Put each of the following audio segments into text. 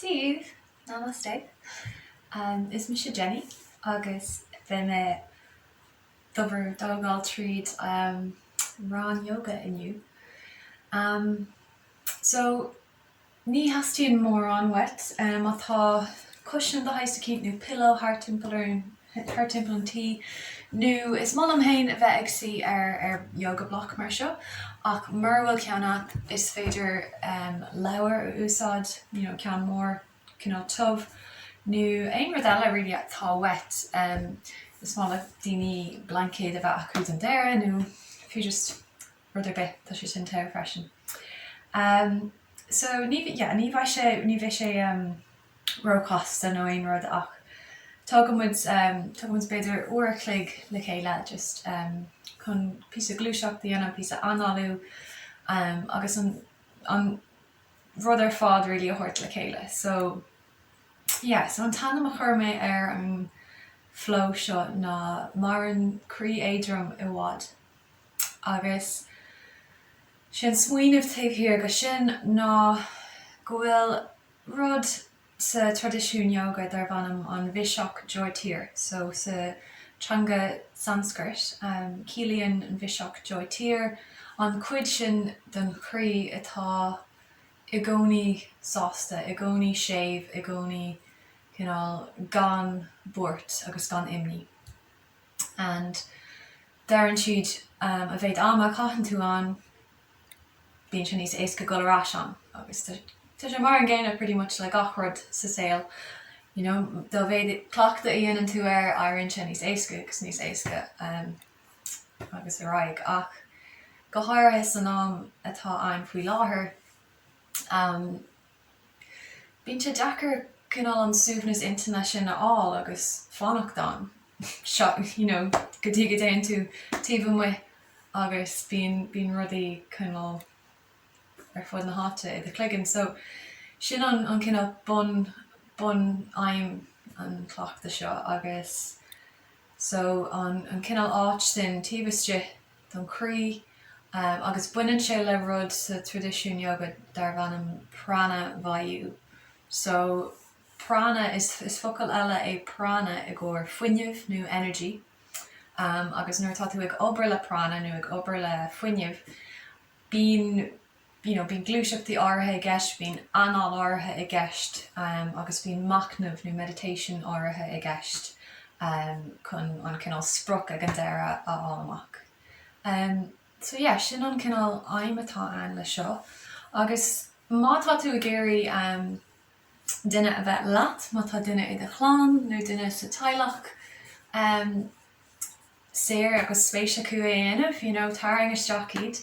Dia daoibh, Namaste. Is mise Jenny agus beidh mé do bhur dtógáil tríd rang yoga inniu. So, ní theastaíonn mórán uait. Má tá cushion de shaghas eicínt nó pillow thart timpeall orainn, thart timpeall an tí, nó is maith liom féin a bheith ag suí ar ar yoga block mar seo, ach mura bhfuil ceann a't is féidir leabhar a úsáid, you know ceann mór cineál tiubh, nó aon rud eile really atá uait. Is maith le daoine blaincéad a bheith acu don deireadh nó fiú just rud ar bith, tá sé sin togha freisin. So ní, yeah, ní bheidh sé, ní bheidh sé róchasta nó aon rud ach tógfaidh muid, tógfaidh muid b'fhéidir uair a chloig le chéile just chun píosa gluaiseacht a dhéanamh, píosa análú agus an, an rud ar fad really a thabhairt le chéile. So yeah, so an t-ainm a chuir mé ar an flow seo ná Maireann Croí Éadrom i bhFad. Agus sé an smaoineamh taobh thiar de sin ná go bhfuil rud sa traidisiún yoga darb ainm an bhiseach Jyotir. So sa teanga Sanskrit, ciallaíonn an bhiseach Jyotir an chuid sin den chroí atá i gcónaí sásta, i gcónaí séimh, i gcónaí cineál gan buairt agus gan imní. And deireann siad a mhéad ama a chaitheann tú ann, bíonn sé níos éasca dul ar ais ann agus tá sé mar an gcéanna pretty much le gach rud sa saol, you know, dá mhéad cleachtadh a dhéanann tú air, éiríonn sé níos éasca agus níos éasca agus ar aghaidh. Ach go háirithe san am atá ann faoi láthair, Bíonn sé deacair cineál an suaimhneas intinne sin a fháil agus fanacht ann, you know, go dtí go dtéann tú taobh amuigh agus bíonn, bíonn rudaí cineál ar fud na háite i do chloigeann. So, sin an, an cineál bun, bun aidhm an chleachtaidh seo agus so an, an cineál áit sin taobh istigh don chroí agus baineann sé le rud sa traidisiún yoga darb ainm prana vayu. So prana, is is focal eile é prana i gcomhair fuinneamh nó energy agus nuair atá tú ag obair le prana nó ag obair le fuinneamh bíonn you know bíonn gluaiseachtaí áirithe i gceist, bíonn anáil áirithe i gceist agus bíonn machnamh nó meditation áirithe i gceist chun an cineál sprioc ag an deireadh a fháil amach. So yeah, sin an cineál aidhm atá ann le seo agus má tá tú ag iarraidh duine a bheith leat, má tá duine i do chlann nó duine sa teaghlach, saor agus spéis acu é a dhéanamh, you know, tarraing isteach iad.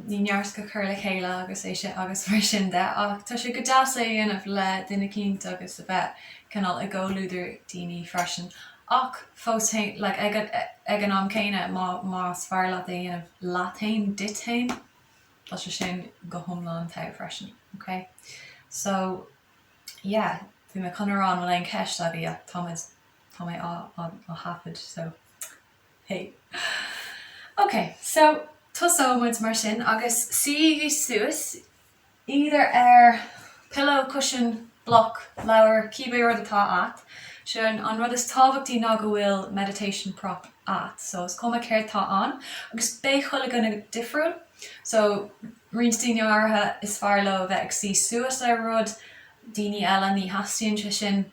Ní neart go cur le chéile agus é sin agus mar sin de ach tá sé go deas é a dhéanamh le duine eicínt agus a bheith cineál i gcomhluadar daoine freisin. Ach fós féin, like, ag an, ag an am céanna, má, más fearr leat é a dhéanamh leat féin, duit féin, tá sé sin go hiomlán togha freisin, ok? So, yeah, bhí mé chun a rá an bhfuil aon cheist agaibh ach táimid Tá mé á thaifead so hey. Ok, so tosóidh muid mar sin agus suígí suas either ar pillow, cushion, block, leabhar, cibé rud atá a't. Sin an rud is tábhachtaí ná go bhfuil meditation prop a't, so is cuma céard tá ann agus beidh chuile dhuine difriúil. So roinnt daoine áirithe is fearr leo a bheith ag suí suas ar rud, daoine eile ní theastaíonn sé sin.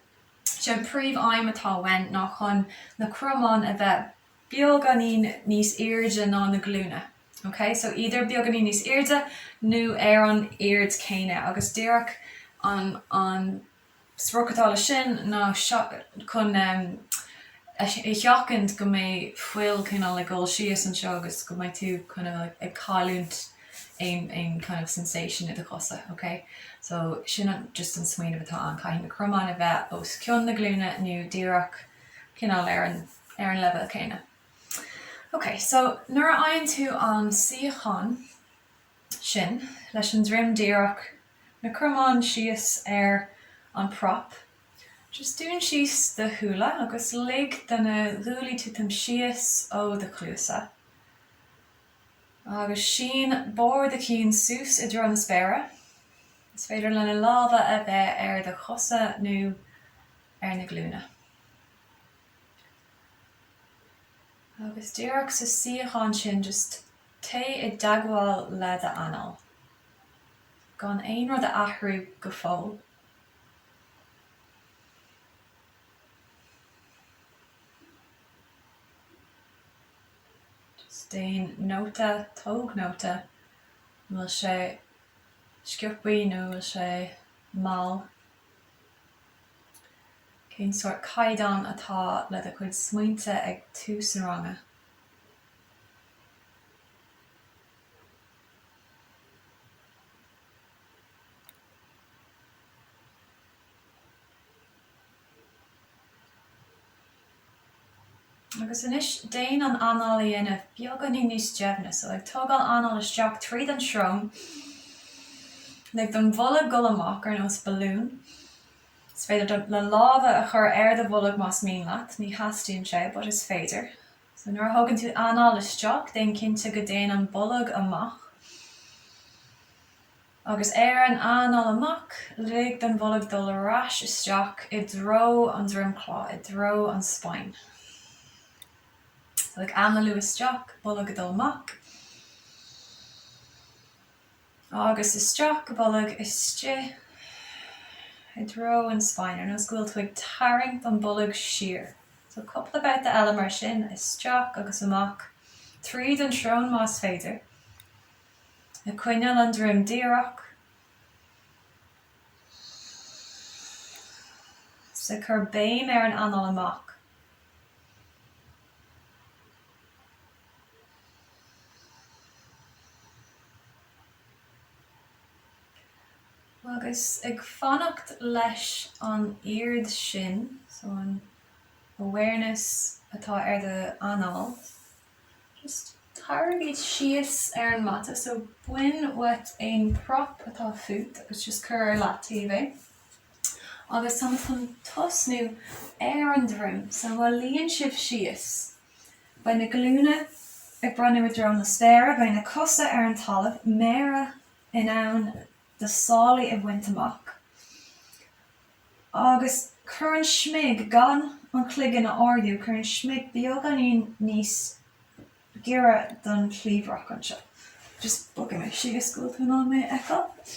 Sé an príomh-aidhm atá uainn ná chun na cromáin a bheith beagáinín níos airde ná na glúine. Ok, so either beagáinín níos airde nó ar an aird céanna agus díreach an an sprioc atá leis sin ná chun a sheachaint go mbeidh fuil cineál ag dul síos anseo agus go mbeidh tú kind of ag cailliúint aon aon kind of sensation i do chosa, ok? So sin an just an smaoineamh atá ann, caithfidh na cromáin a bheith os cionn na glúine nó díreach cineál ar an ar an leibhéal céanna. Ok, so nuair a fhaigheann tú an suíochán sin leis an droim díreach, na cromáin síos ar an prop, just dún síos do shúile agus lig do na guaillí titim síos ó do chluasa. Agus sín barr do chinn suas i dtreo na spéire. Is féidir le na lámha a bheith ar do chosa nó ar na glúine. Agus díreach sa suíochán sin just téigh i dteagmháil le d'anáil. Gan aon rud a athrú go fóill. Just déan nóta, tóg nóta, an bhfuil sé sciobthaí nó an bhfuil sé mall? Cén sórt caighdeán atá le do chuid smaointe ag tús an ranga? Agus anois déan an anáil a dhéanamh beagáinín níos doimhne, so ag tógáil anáil isteach tríd an srón, lig don bholg dul amach ar nós balún. Is féidir do na lámha a chur ar do bholg más mian leat, ní theastaíonn sé but is féidir. So nuair a thugann tú anáil isteach, déan cinnte go dtéann an bolg amach. Agus ar an anáil amach, lig don bholg dul ar ais isteach i dtreo an dromchla, i dtreo an spine. So ag análú isteach, bolg ag dul amach. Agus isteach, bolg istigh i dtreo an spine, ar nós go bhfuil tú ag tarraingt an bolg siar. So cúpla babhta eile mar sin, isteach agus amach, tríd an srón más féidir. Ag coinneáil an droim díreach. 's ag cur béim ar an anáil amach. Agus ag fanacht leis an aird sin, so an awareness atá ar do anáil, Just tarraing iad síos ar an mata so bain uait aon prop atá fút agus just cuir ar leataobh é. Agus táimid chun tosnú ar an droim so má luíonn sibh síos beidh na glúine ag breathnú i dtreo na spéire, beidh na cosa ar an talamh, méara in ann do sálaí a bhaint amach. Agus cuir an smig, gan an cloigeann a ardú, cuir an smig beagáinín níos giorra don chliabhrach anseo. Just bogfaidh mé síos go bhfuil tú in ann mé a fheiceáil.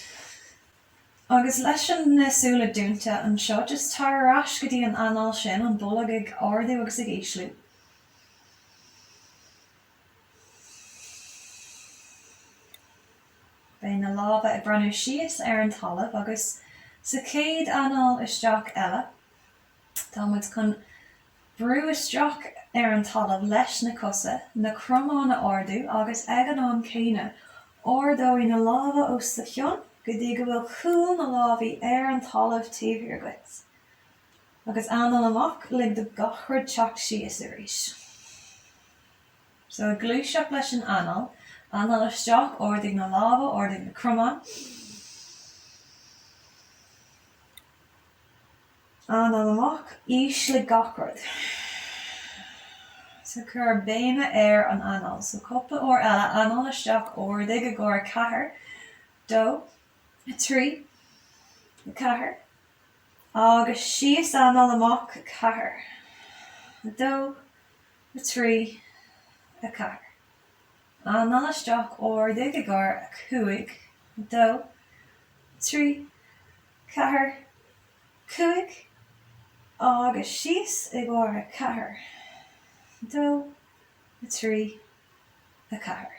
Agus leis na súile dúnta anseo, just tar ar ais go dtí an anáil sin, an bolg ag ardú agus ag ísliú. Beidh na lámha ag breathnú síos ar an talamh agus sa chéad anáil isteach eile, tá muid chun brú isteach ar an talamh leis na cosa, na cromáin a ardú agus ag an am céanna ardóidh na lámha os do chionn go dtí go bhfuil cúl na lámhaí ar an talamh taobh thiar dhuit. Agus anáil amach, lig do gach rud teacht síos arís. So ag gluaiseacht leis an anáil, anáil isteach, ardaigh na lámha, ardaigh na cromáin. Anáil amach, ísligh gach rud. So cuir béime ar an anáil. So cúpla uair eile, anáil isteach, ardaigh i gcomhair 4, 2, 3, 4, agus síos anáil amach, 4, 2, 3, 4. Anáil isteach, ardaigh i gcomhair 5, 2, 3, 4, 5, agus síos i gcomhair 4, 2, 3, 4.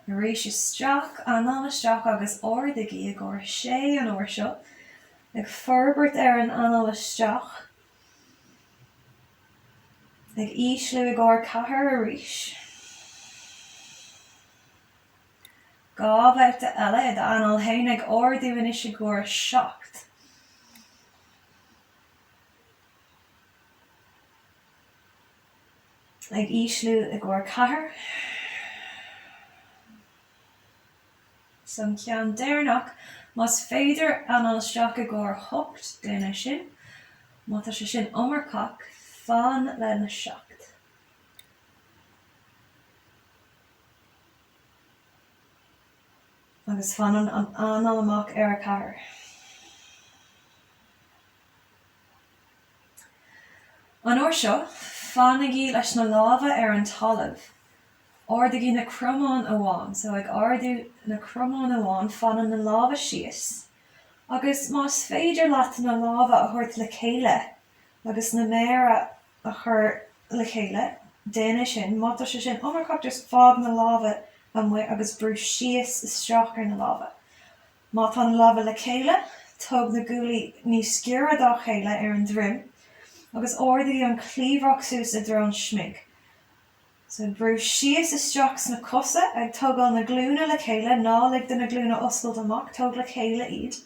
Arís isteach, anáil isteach agus ardaigí i gcomhair 6 an uair seo, ag forbairt ar an anáil isteach. Ag ísliú i gcomhair 4 arís. 2 bhabhta eile i d'anáil féin ag ardú anois i gcomhair 7. Ag ísliú i gcomhair 4. 'S an ceann deireanach, más féidir anáil isteach i gcomhair 8, déan é sin. Má tá sé sin iomarcach, fan le na 7. Agus fanann an anáil amach ar 4. An uair seo, fanaigí leis na lámha ar an talamh. Ardaigí na cromáin amháin. So ag ardú na cromáin amháin, fanann na lámha síos. Agus más féidir leat na lámha a thabhairt le chéile agus na méara a chur le chéile, déan é sin. Má tá sé sin iomarcach, just fág na lámha amuigh agus brú síos isteach ar na lámha. Má tá na lámha le chéile, tóg na guaillí níos giorra dá chéile ar an droim agus ardaigí an chliabhrach suas i dtreo an smig. So, brú síos isteach sna cosa, ag tógáil na glúine le chéile, ná lig do na glúine oscailt amach, tóg le chéile iad.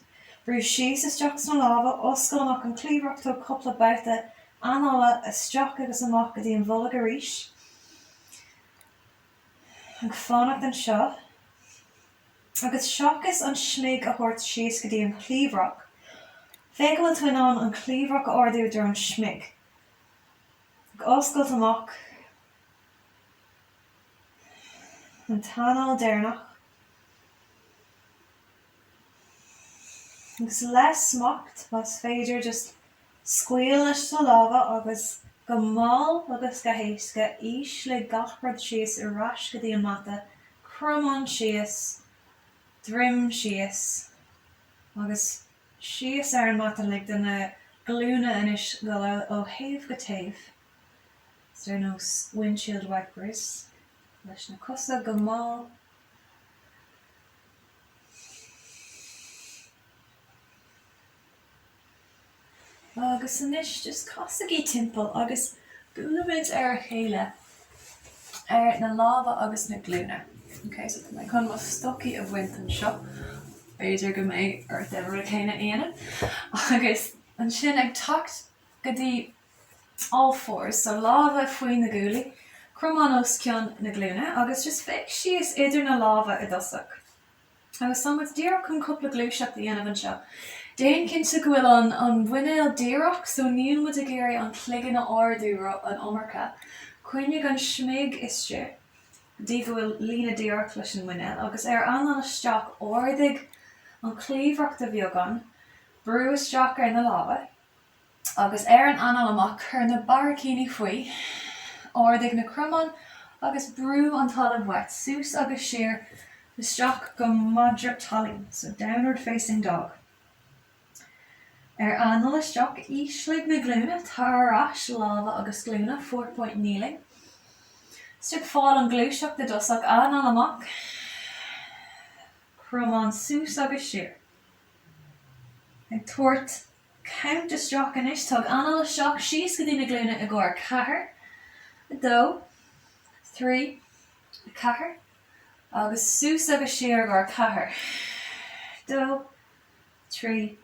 Brú síos isteach sna lámha, oscail amach an chliabhrach, tóg cúpla babhta anála isteach agus amach go dtí an bholg arís. Ag fanacht anseo. Agus seachas an smig a thabhairt síos go dtí an chliabhrach, féach an bhfuil tú in ann an chliabhrach a ardú i dtreo an smig. Ag oscailt amach an t-anáil deireanach. Agus le smacht, más féidir, just scaoil leis na lámha agus go mall agus go héasca ísligh gach rud síos ar ais go dtí an mata, cromán síos, droim síos agus síos ar an mata lig do na glúine anois dul ó thaobh go taobh ar nós windshield wipers leis na cosa go mall. Agus anois just casaigí timpeall agus buailimid ar a chéile ar na lámha agus na glúine. Ok, so tá mé chun mo stocaí a bhaint anseo. B'fhéidir go mbeidh ort an rud céanna a dhéanamh. Agus ansin ag teacht go dtí all fours, so lámha faoi na guaillí, cromán os cionn na glúine agus just féach síos idir na lámha i dtosach. Agus tá muid díreach chun cúpla gluaiseacht a dhéanamh anseo. Déan cinnte go bhfuil an an muinéal díreach, so níl muid ag iarraidh an cloigeann a ardú an iomarca. Coinnigh an smig istigh go dtí go bhfuil líne díreach leis an muinéal agus ar anáil isteach ardaigh an chliabhrach de bheagán, brú isteach ar na lámha. Agus ar an anáil amach, cuir na barraicíní faoi, ardaigh na cromáin agus brú an talamh uait, suas agus siar isteach go madra talún, so downward facing dog. Ar anáil isteach, ísligh na glúine, tar ar ais, lámha agus glúine, four point kneeling. Just ag fáil an ghluaiseacht i dtosach, anáil amach, cromán suas agus siar. Ag tabhairt Count isteach anois, tóg anáil isteach, síos go dtí na glúine i gcomhair 4, 2, 3, 4, agus suas agus siar i gcomhair 4, 2, 3,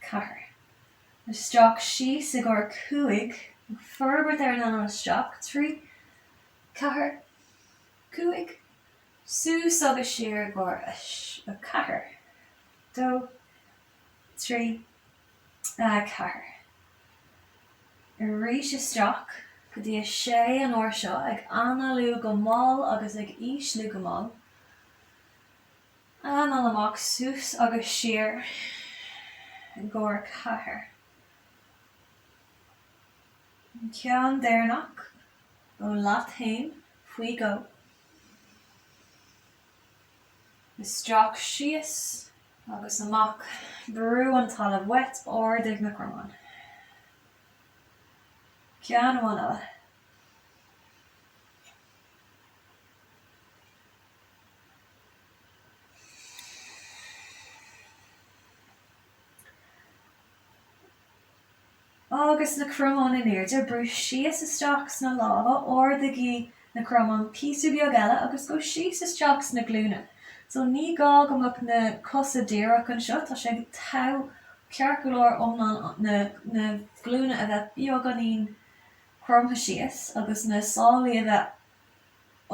4. Isteach síos i gcomhair 5, ag forbairt ar an anáil isteach, 3, 4, 5, suas agus siar i gcomhair 4, 2, 3, 4. Arís isteach go dtí 6 an uair seo, ag análú go mall agus ag ísliú go mall. Anáil amach, suas agus siar i gcomhair 4. An ceann deireanach ó leat fhéin, faoi dhó. Isteach, síos agus amach, brú an talamh uait, ardaigh na cromáin. Ceann amháin eile. Agus na cromáin in airde, brú síos isteach sna lámha, ardaigí na cromáin píosa beag eile agus gabh síos isteach sna glúine. So ní gá go mbeadh na cosa díreach anseo, tá sé togha ceart go leor iomlán na na glúine a bheith beagáinín cromtha síos agus na sálaí a bheith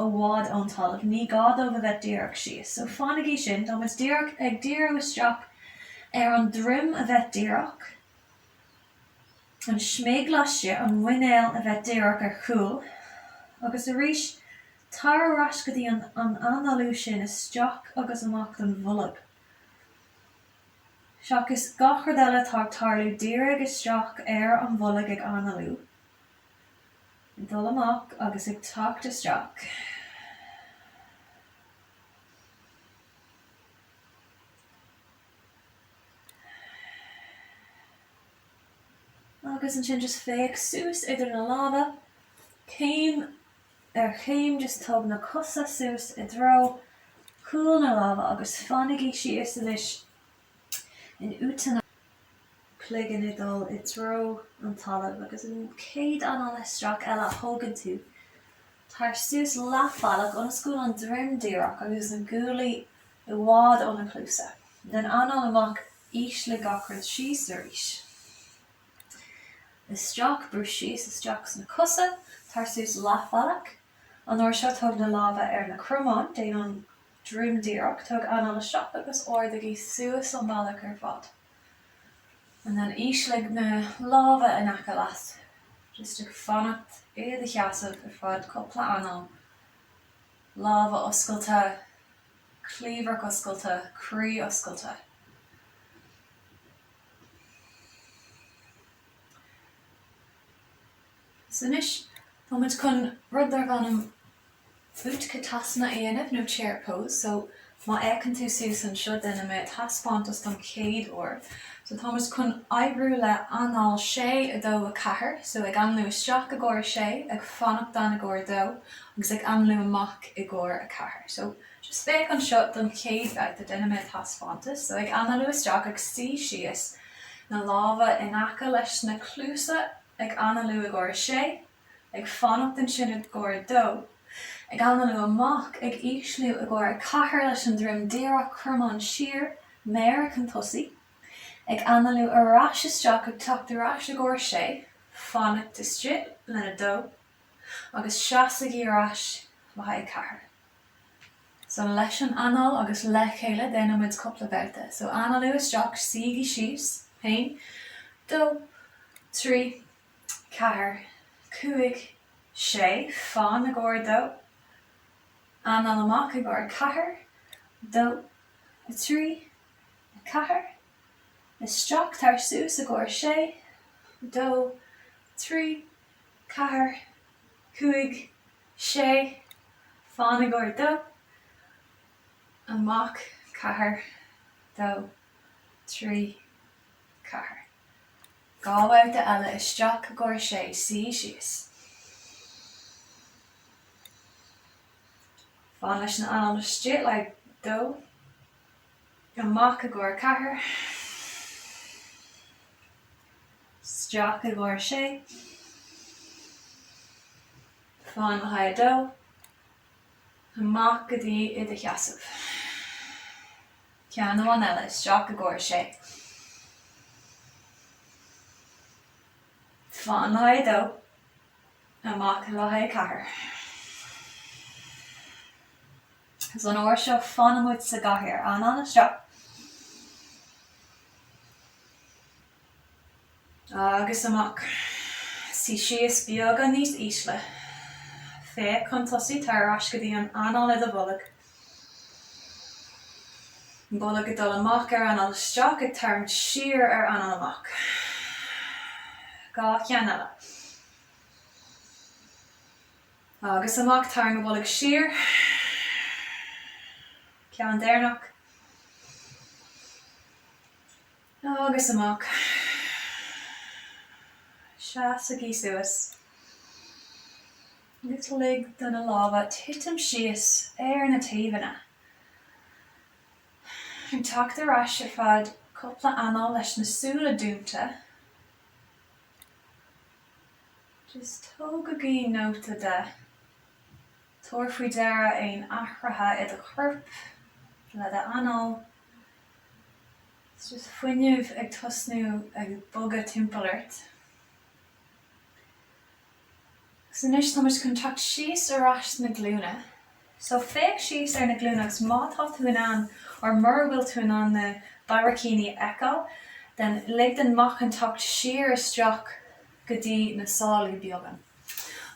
i bhfad ón talamh, ní gá dóibh a bheith díreach síos. So fanaigí sin, tá muid díreach ag díriú isteach ar an droim a bheith díreach, an smig laistigh, an muinéal a bheith díreach ar chúl, agus arís. Tar ar ais go dtí an an análú sin isteach agus amach don bholg. Seachas gach rud eile atá ag tarlú, dírigh isteach ar an bholg ag análú, ag dul amach agus ag teacht isteach. Agus ansin just féach suas idir na lámha, céim ar chéim, just tóg na cosa suas i dtreo chúl na lámha agus fanaigí síos anois in Uttanasana. Cloigeann ag dul i dtreo an talaimh agus an chéad anáil isteach eile a thógann tú, tar suas leathbhealach ionas go bhfuil an droim díreach agus na guaillí i bhfad ó na cluasa. Then anáil amach, ísligh gach rud síos arís. Isteach, brú síos isteach sna cosa, tar suas leathbhealach. An uair seo tóg na lámha ar na cromáin, déan an droim díreach, tóg anáil isteach agus ardaigí suas an bealach ar fad. And then ísligh na lámha in aice leat, just ag fanacht i do sheasamh ar feadh cúpla anáil. Lámha oscailte. Cliabhrach oscailte, croí oscailte. So anois, tá muid chun rud darb ainm Utkatasana a dhéanamh, nó chair pose. So má fhéachann tú suas anseo, déanfaidh mé taispeántas don chéad uair. So tá muid chun oibriú le anáil 6, 2, 4. So ag análú isteach i gcomhair 6, ag fanacht ann i gcomhair 2, agus ag análú amach i gcomhair 4. So Just féach anseo don chéad bhabhta, déanfaidh mé taispeántas. So ag análú isteach, ag suí síos, na lámha in aice leis na cluasa, ag análú i gcomhair 6, ag fanacht ansin i gcomhair 2, ag análú amach, ag ísliú i gcomhair 4 leis an droim díreach, cromán siar, méara chun tosaigh, ag análú ar ais isteach, ag teacht ar ais i gcomhair 6, fanacht istigh lena 2, agus seasaigí ar ais le haghaidh 4. So leis an anáil agus le chéile déanfaidh muid cúpla babhta. So análú isteach, suígí síos, 1, 2, 3, 4, 5, 6, fan i gcomhair 2, anáil amach i gcomhair 4, 2, 3, 4, isteach, tar suas i gcomhair 6, 2, 3, 4, 5, 6, fan i gcomhair 2, amach, 4, 2, 3, 4. 2 bhabhta eile isteach i gcomhair 6, suí síos. Fan leis an anáil istigh le 2, amach i gcomhair 4, isteach i gcomhair 6, Fan le haghaidh 2, amach go dtí i do sheasamh. Ceann amháin eile, isteach i gcomhair 6. Fan le haghaidh 2, amach le haghaidh 4. Agus an uair seo fanfaidh muid sa gcathaoir. Anáil isteach. Agus amach. Suigh síos beagán níos ísle. Féach chun tosaigh, tar ar ais go dtí an anáil i do bholg. An bolg ag dul amach ar anáil isteach, ag tarraingt siar ar anáil amach. 2 cheann eile. Agus amach, tarraing an bolg siar. Ceann deireanach. Agus amach. Seasaigí suas. Agus lig do na lámha titim síos ar na taobhanna. Ag teacht ar ais ar feadh cúpla anáil leis na súile dúnta. Just tógaigí nóta de. Tabhair faoi deara aon athruithe i do chorp le d'anáil. It's just fuinneamh ag tosnú ag bogadh timpeall ort. Agus anois tá muid chun teacht síos ar ais sna glúine. So féach síos ar na glúine agus má tá tú in ann or mura bhfuil tú in ann na barraicíní a fheiceáil, then lig don meáchan teacht siar isteach go dtí na sálaí beagán.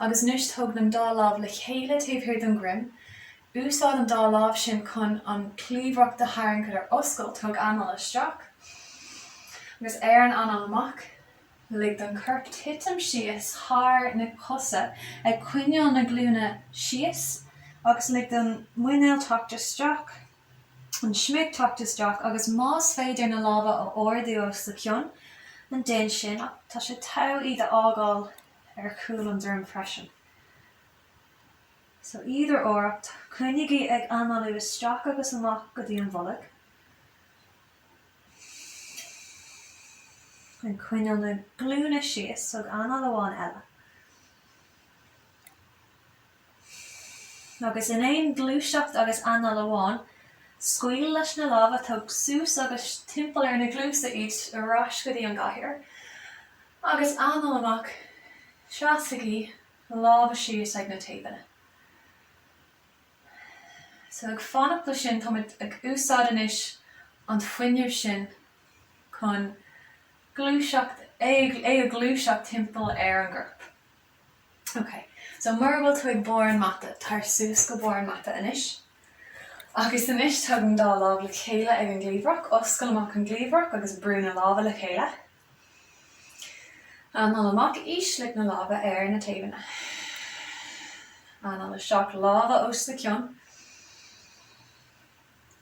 Agus anois tóg an dá lámh le chéile taobh thiar den dhroim. Úsáid an dá lámh sin chun an chliabhrach do tharraingt ar oscailt, tóg anáil isteach agus ar an anáil amach, lig don chorp titim síos thar na cosa ag coinneáil na glúine síos agus lig don muinéal teacht isteach, an smig teacht isteach agus más féidir na lámha a ardú os do chionn, déan sin ach tá sé togha iad a fhágáil ar chúl an droim freisin. So either or ach coinnigí ag análú isteach agus amach go dtí an bholg. Ag coinneáil na glúine síos, tóg anáil amháin eile. Agus in aon ghluaiseacht agus anáil amháin, scaoil leis na lámha, tóg suas agus timpeall ar na cluasa iad ar ais go dtí an gcathaoir. Agus anáil amach, seasaigí, lámha síos ag na taobhanna. So ag fanacht leis sin, táimid ag úsáid anois an fuinneamh sin chun gluaiseacht, é a ghluaiseacht timpeall ar an gcorp. Ok, so mura bhfuil tú ag barr an mata, tar suas go barr an mata anois. Agus anois tóg an dá lámh le chéile ag an gcliabhrach, oscail amach an chliabhrach agus brú na lámha le chéile. Anáil amach, ísligh na lámha ar na taobhanna. Anáil isteach, lámha os do chionn.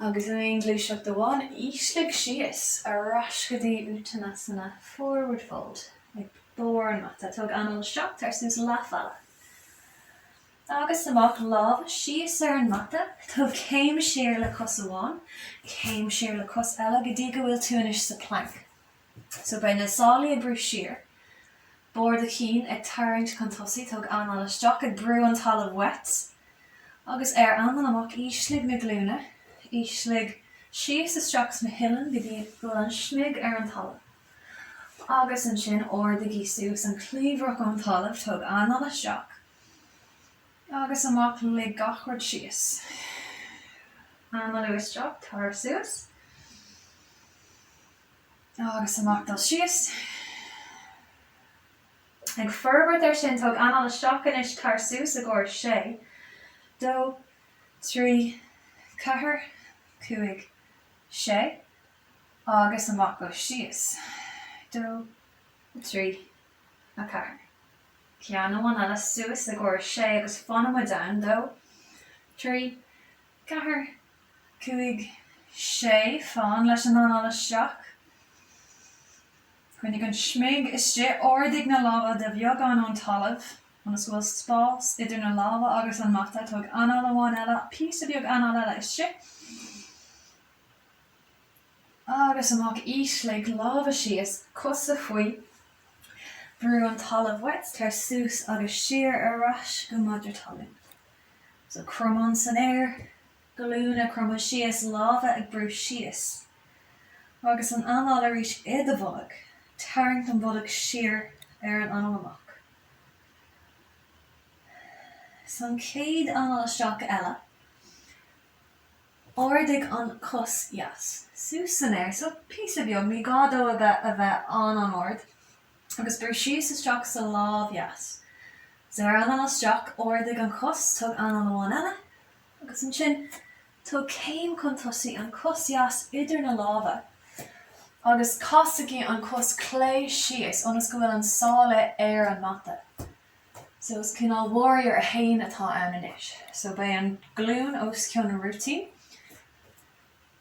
Agus in aon ghluaiseacht amháin, ísligh síos ar ais go dtí Uttanasana, forward fold, ag barr an mata. Tóg anáil isteach, tar suas leathbhealach. Agus amach, lámha síos ar an mata, tóg céim siar le cos amháin, céim siar le cos eile go dtí go bhfuil tú anois sa plank. So beidh na sálaí ag brú siar, barr do chinn ag tarraingt chun tosaigh, tóg anáil isteach ag brú an talamh uait agus ar anáil amach ísligh na glúine, ísligh síos isteach sna huillinn go dtí go bhfuil an smig ar an talamh. Agus ansin ardaigí suas an chliabhrach ón talamh, tóg anáil isteach agus amach, lig gach rud síos. Análú isteach, tar suas. Agus amach dul síos. Ag forbairt ar sin, tóg anáil isteach anois, tar suas i gcomhair sé, dó, trí, ceathair, cúig, sé, agus amach go síos, dó, trí, a ceathair. Ceann amháin eile suas i gcomhair sé agus fanfaidh muid ann, dó, trí, ceathair, cúig, sé, fan leis an anáil isteach. Coinnigh an smig istigh, ardaigh na lámha de bheagán ón talamh, ionas go bhfuil spás idir na lámha agus an mata, tóg anáil amháin eile, píosa beag anáil eile istigh, agus amach, ísligh, lámha síos, cosa faoi, brú an talamh uait, tar suas agus siar ar ais go madra talún. So cromán san aer, glúine cromadh síos, lámha ag brú síos. Agus an anáil arís i do bholg, tarraingt an bolg siar ar an anáil amach. So an chéad anáil isteach eile, ardaigh an cos dheas suas san aer, so píosa beag, ní gá dó a bheith a bheith an-an-ard. Agus brú síos isteach sa lámh dheas. So ar anáil isteach, ardaigh an chos, tóg anáil amháin eile, agus ansin tóg céim chun tosaigh, an cos dheas idir na lámha, agus casaigí an cos clé síos ionas go bhfuil an sáile ar an mata. So is cineál warrior 1 atá ann anois. So beidh an glúin os cionn na rúitín.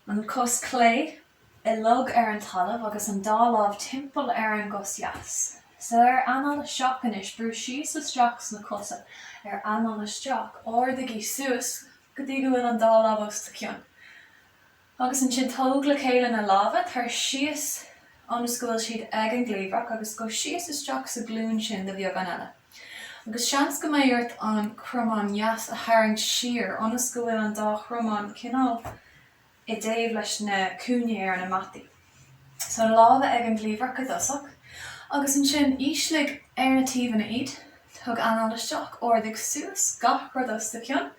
An cos clé i log ar an talamh agus an dá lámh timpeall ar an gcos dheas. So ar anáil isteach anois, brú síos isteach sna cosa, ar anáil isteach, ardaigí suas go dtí go bhfuil an dá lámh os do chionn. Agus ansin tóg le chéile na lámha, tar síos ionas go bhfuil siad ag an gcliabhrach agus gabh síos isteach sa ghlúin sin de bheagán eile. Agus seans go mbeidh ort an cromán dheas a tharraingt siar ionas go bhfuil an dá chromán cineál i dtaobh leis na cúinní ar na mataí. So na lámha ag an gcliabhrach i dtosach, agus ansin ísligh ar na taobhanna iad, tóg anáil isteach, ardaigh suas, gach rud os do chionn.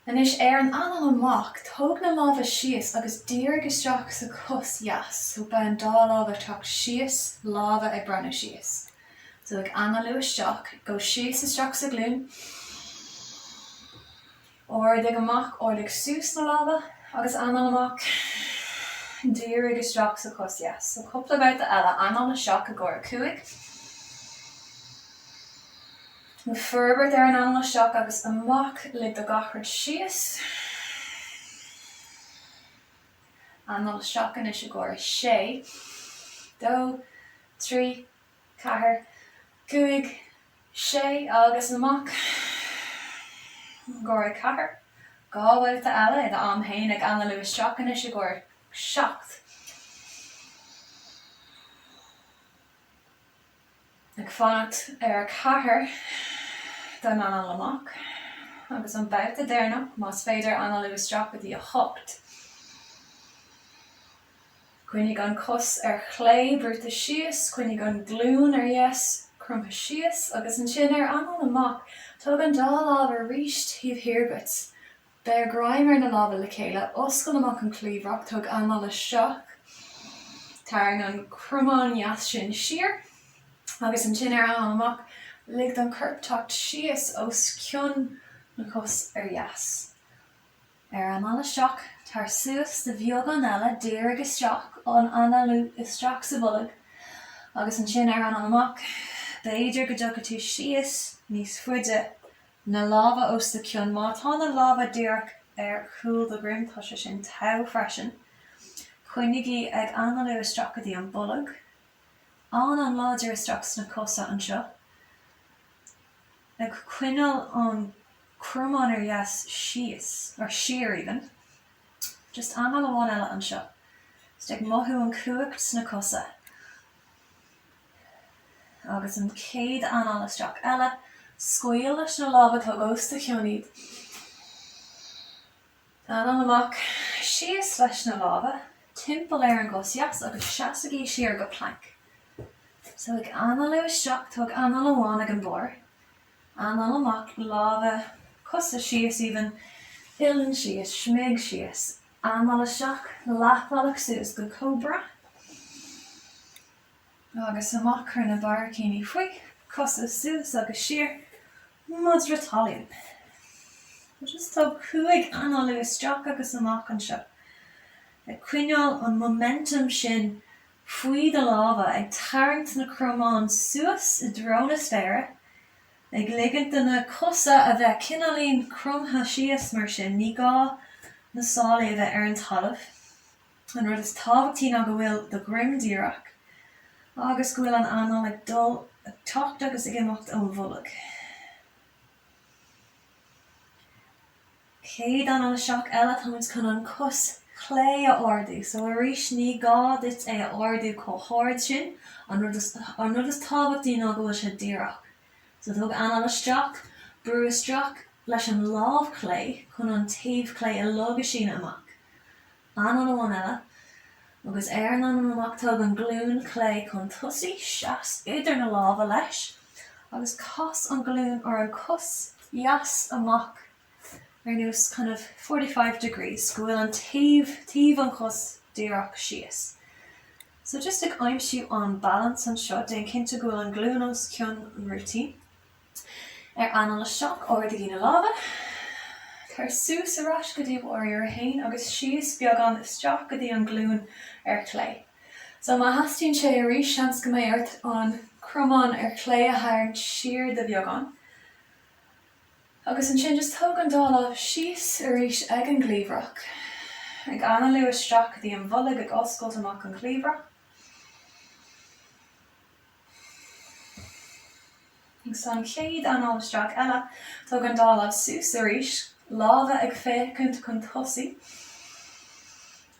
Anois ar an anáil amach, tóg na lámha síos agus dírigh isteach sa chos dheas, so beidh an dá lámh ag teacht síos, lámha ag breathnú síos. So ag análú isteach, gabh síos isteach sa ghlúin. Ardaigh amach, ardaigh suas na lámha agus anáil amach. Dírigh isteach sa chos dheas. So cúpla babhta eile, anáil isteach i gcomhair 5. Forbairt ar an anáil isteach agus amach, lig do gach rud síos. Anáil isteach anois i gcomhair 6, 2, 3, 4, 5, 6 agus amach i gcomhair 4. 2 bhabhta eile i d'am féin ag análú isteach anois i gcomhair 7. Ag fanacht ar 4 don anáil amach agus an babhta deireanach más féidir análú isteach go dtí 8. Coinnigh an cos ar chlé brúite síos, coinnigh an glúin ar dheis cromtha síos agus ansin ar anáil amach, tóg an dá lámh arís taobh thiar dhuit. Beir greim ar na lámha le chéile, oscail amach an chliabhrach, tóg anáil isteach, tarraing an cromán dheas sin siar agus ansin ar anáil amach, lig don chorp teacht síos os cionn na cos ar dheas. Ar anáil isteach, tar suas de bheagán eile, dírigh isteach, an análú isteach sa bholg, agus ansin ar anáil amach, b'fhéidir go dtiocfaidh tú síos níos faide, na lámha os do chionn, má tá na lámha díreach ar chúl do dhroim, tá sé sin togha freisin. Coinnigí ag análú isteach go dtí an bolg. An-an-láidir isteach sna cosa anseo. Ag coinneáil an cromán ar dheas síos, or siar even. Just anáil amháin eile anseo. Just ag mothú an cumhacht sna cosa. Agus an chéad anáil isteach eile, scaoil leis na lámha, tóg os do chionn iad. Anáil amach, síos leis na lámha, timpeall ar an gcos dheas agus seasaigí siar go plank. So ag análú isteach, tóg anáil amháin ag an barr, anáil amach, lámha, cosa síos even, uillinn síos, smig síos, anáil isteach, leathbhealach suas go cobra. Agus amach, cuir na barraicíní faoi, cosa suas agus siar, madra talún. Just tóg 5 análú isteach agus amach anseo, ag coinneáil an momentum sin faoi do lámha, ag tarraingt na cromáin suas i dtreo na spéire, ag ligint do na cosa a bheith cineáilín cromtha síos mar sin, ní gá na sálaí a bheith ar an talamh. An rud is tábhachtaí ná go bhfuil do dhroim díreach agus go bhfuil an anáil ag dul, ag teacht agus ag imeacht ón bholg. Chéad anáil isteach eile, táimid chun an cos chlé a ardú. So arís, ní gá duit é a ardú chomh hard sin, an rud is, an rud is tábhachtaí ná go bhfuil sé díreach. So tóg anáil isteach, brú isteach leis an lámh chlé chun an taobh clé uilig a síneadh amach. Anáil amháin eile, agus ar an anáil amach tóg an ghlúin chlé chun tosaigh, seas idir na lámha leis, agus cas an ghlúin or an cos dheas amach ar nós kind of 45 degrees, go bhfuil an taobh, taobh an chos díreach síos. So just ag aimsiú an balance anseo, déan cinnte go bhfuil an ghlúin os cionn an rúitín. Ar anáil isteach, ardaigí na lámha. Tar suas ar ais go dtí Warrior 1 agus síos beagán isteach go dtí an ghlúin ar chlé. So má theastaíonn sé arís, seans go mbeidh ort an cromán ar chlé a tharraingt siar de bheagán. Agus ansin just tóg an dá lámh síos arís ag an gcliabhrach, ag análú isteach go dtí an bholg, ag oscailt amach an chliabhrach. Agus an chéad anáil isteach eile, tóg an dá lámh suas arís, lámha ag féachaint chun tosaigh,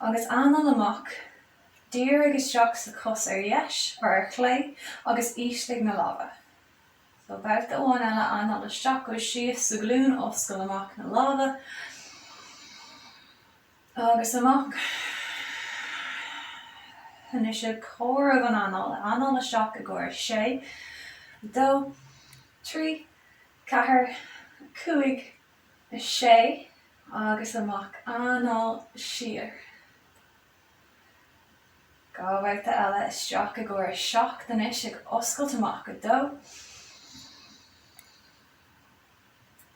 agus anáil amach, dírigh isteach sa chos ar dheis, or ar chlé, agus ísligh na lámha. So babhta amháin eile, anáil isteach, gabh síos sa ghlúin, oscail amach na lámha. Agus amach. Anois ag comhaireamh an anáil. Anáil isteach i gcomhair 6, 2, 3, 4, 5, 6 agus amach. Anáil siar. 2 bhabhta eile isteach i gcomhair 7 anois ag oscailt amach 2,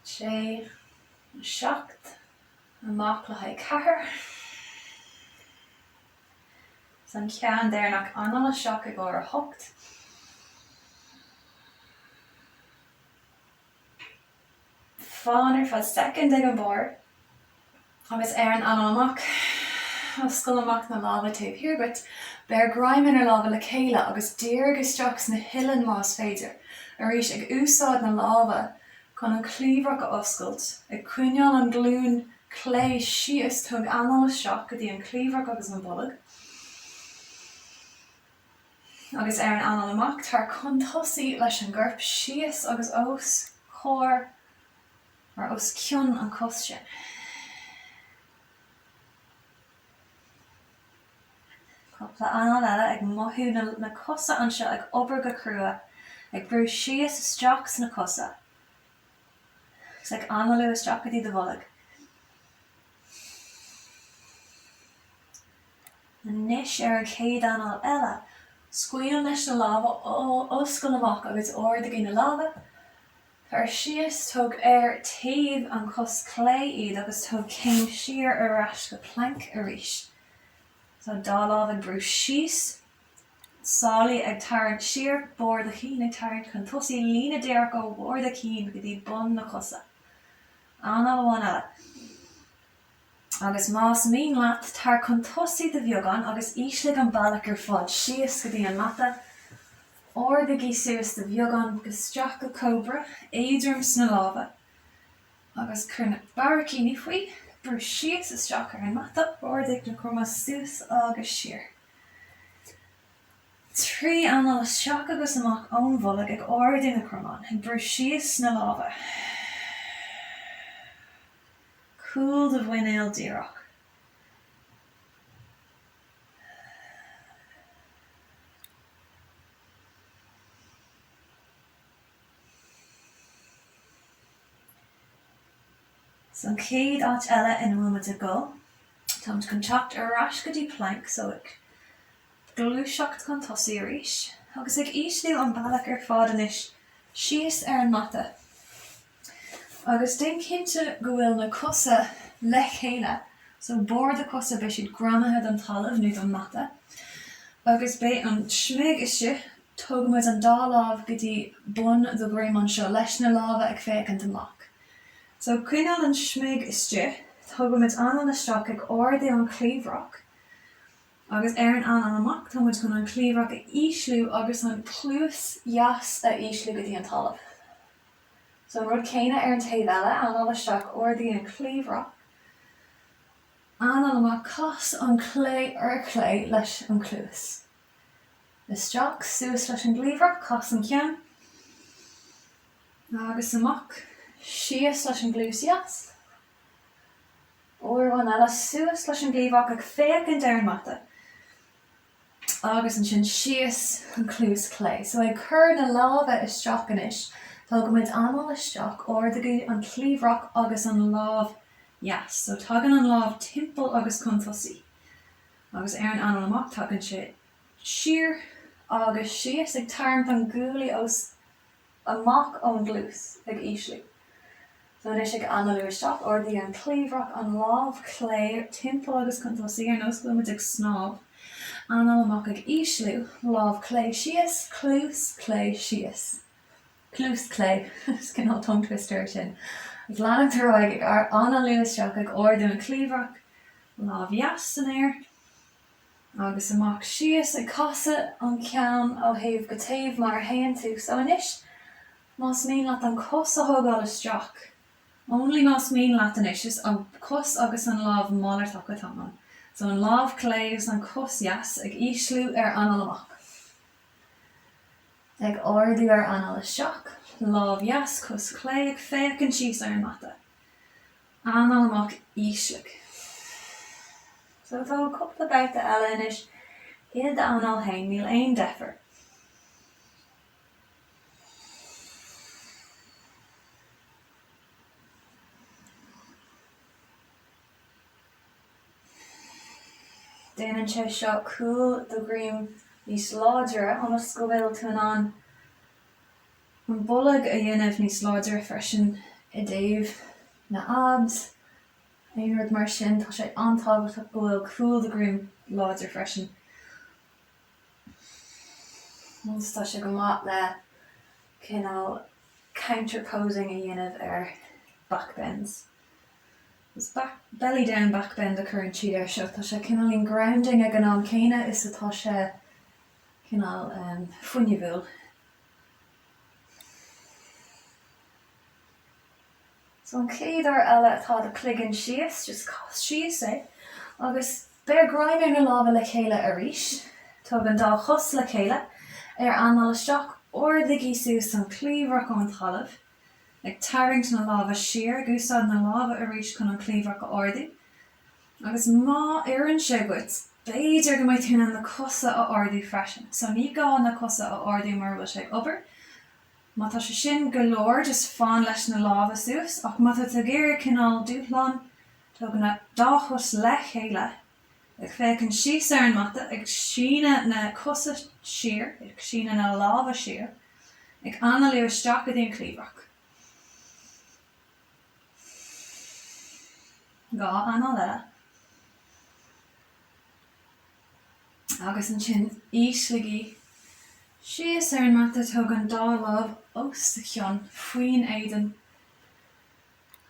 6, 7, amach le haghaidh 4. Is an ceann deireanach anáil isteach i gcomhair 8. Fan ar feadh soicind ag an barr agus ar an anáil amach, oscail amach na lámha taobh thiar dhuit, beir greim ar na lámha le chéile agus dírigh isteach sna huillinn más féidir, arís ag úsáid na lámha chun an chliabhrach a oscailt, ag coinneáil an ghlúin chlé síos, tóg anáil isteach go dtí an chliabhrach agus an bolg. Agus ar an anáil amach, tar chun tosaigh leis an gcorp, síos agus os comhair or os cionn an chos sin. Cúpla anáil eile, ag mothú na cosa anseo ag obair go crua, ag brú síos isteach sna cosa agus ag análú isteach go dtí do bholg. Anois ar an chéad anáil eile, scaoil leis na lámha, oscail amach agus ardaigí na lámha. Tar síos, tóg ar taobh an chos clé iad agus tóg céim siar ar ais go plank arís. So dá lámh ag brú síos, sálaí ag tarraingt siar, barr do chinn ag tarraingt chun tosaigh, líne díreach ó bharr do chinn go dtí bun na cosa. Anáil amháin eile. Agus más mian leat, tar chun tosaigh de bheagán agus ísligh an bealach ar fad síos go dtí an mata. Ardaigí suas de bheagán isteach go cobra, éadrom sna lámha, agus cuir na barraicíní faoi, brú síos isteach ar an mata, ardaigh na cromáin suas agus siar. 3 anáil isteach agus amach ón bholg ag ardú na cromán, ag brú síos sna lámha. Cúl do mhuinéil díreach. So an chéad áit eile ina bhfuil muid ag dul, táimid chun teacht ar ais go dtí plank, so ag gluaiseacht chun tosaigh arís agus ag ísliú an bealach ar fad anois síos ar an mata. Agus déan cinnte go bhfuil na cosa le chéile, so barr do chosa, beidh siad greamaithe don talamh nó don mata, agus beidh an smig istigh, tógfaimid an dá lámh go dtí bun do dhroim anseo leis na lámha ag féachaint amach. So coinneáil an smig istigh, tógfaimid anáil isteach ag ardú an chliabhrach, agus ar an anáil amach táimid chun an chliabhrach a ísliú agus an cluas dheas a ísliú go dtí an talamh. So an rud céanna ar an taobh eile, anáil isteach, ardaigh an chliabhrach, anáil amach, cas an clé ar chlé leis an chluas. Isteach, suas leis an gcliabhrach, cas an ceann, agus amach, síos leis an gcluas dheas. Uair amháin eile, suas leis an gcliabhrach ag féachaint ar an mata. agus ansin síos an cluas clé. So ag cur na lámha isteach anois, tógaimid anáil isteach, ardaigí an cliabhrach agus an lámh dheas. So tagann an lámh timpeall agus chun tosaigh. Agus ar an anáil amach tagann sé siar agus síos, ag tarraingt an guaillí os amach ón gcluas, ag ísliú. So anois ag análú isteach, ardaigh an cliabhrach, an lámh chlé timpeall agus chun tosaigh, ar nós go bhfuil muid ag snámh. Anáil amach ag ísliú, lámh chlé síos, cluas chlé síos. Cluas chlé, is cineál tongue twister é sin. Ag leanacht ar aghaidh, ag análú isteach, ag ardú an cliabhrach, lámh dheas san aer. Agus amach síos, ag casadh an ceann ó thaobh go taobh mar a théann tú. So anois, más mian leat an cos a thógáil isteach, only más mian leat anois, is an cos agus an lámh malartach atá ann. So an lámh chlé agus an cos dheas ag ísliú ar anáil amach. Ag ardú ar anáil isteach, lámh dheas, cos chlé ag féachaint síos ar an mata. Anáil amach, ísligh. So tóg cúpla babhta eile anois i d'anáil féin, níl aon deifir. Déanann sé seo cúl do dhroim níos láidre ionas go bhfuil tú in ann an bolg a dhéanamh níos láidre freisin i dtaobh na abs, aon rud mar sin. Tá sé an-tábhachtach go bhfuil cúl do dhroim láidir freisin. Agus tá sé go maith le cineál counterposing a dhéanamh ar backbends. Is back, belly down backbend a chuireann siad air seo. Tá sé cineáilín grounding ag an am céanna is atá sé cineál fuinneamhúil. So an chéad uair eile atá do chloigeann síos, just cas síos é agus beir greim ar na lámha le chéile arís. Tóg an dá chos le chéile ar anáil isteach, ardaigí suas an cliabhrach ón talamh. Ag tarraingt na lámha siar, ag úsáid na lámha arís chun an cliabhrach a ardú. Agus má oireann sé dhuit, b'fhéidir go mbeidh tú in ann na cosa a ardú freisin. So ní gá na cosa a ardú mura bhfuil sé ag obair. Má tá sé sin go leor, just fan leis na lámha suas. Ach má tá tú ag iarraidh cineál dúshlán, tóg na dá chos le chéile, ag féachaint síos ar an mata, ag síneadh na cosa siar, ag síneadh na lámha siar, ag análú isteach go dtí an cliabhrach. 2 anáil eile. Agus ansin ísligí síos ar an mata, tóg an dá lámh os do chionn faoin éadan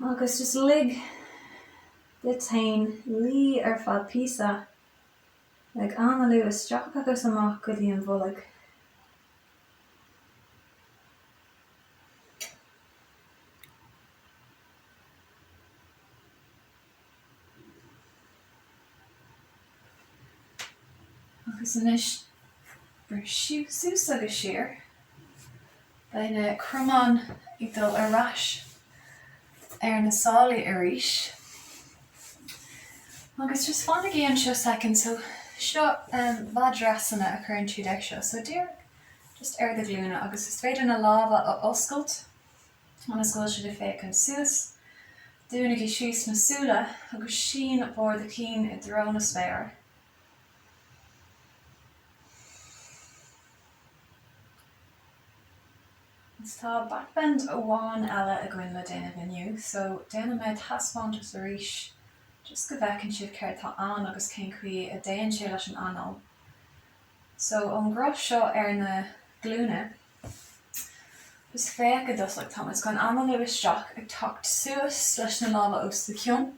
agus just lig duit féin luí ar feadh píosa ag análú isteach agus amach go dtí an bholg. Agus anois brú suas agus siar. Beidh na cromáin ag dul ar ais ar na sálaí arís. Agus just fanaigí anseo soicind, so seo Vajrasana a chuireann siad air seo, so díreach just ar do ghlúine agus is féidir na lámha a oscailt ionas go bhfuil siad ag féachaint suas. Dúnaigí síos na súile agus sín barr do chinn i dtreo na spéire. Agus tá backbend amháin eile againn le déanamh inniu, so déanfaidh mé taispeántas arís just go bhfeiceann sibh céard tá ann agus cén chaoi a dtéann sé leis an anáil. So ón gcruth seo ar na glúine, just féach i dtosach, táimid chun análú isteach ag teacht suas leis na lámha os do chionn.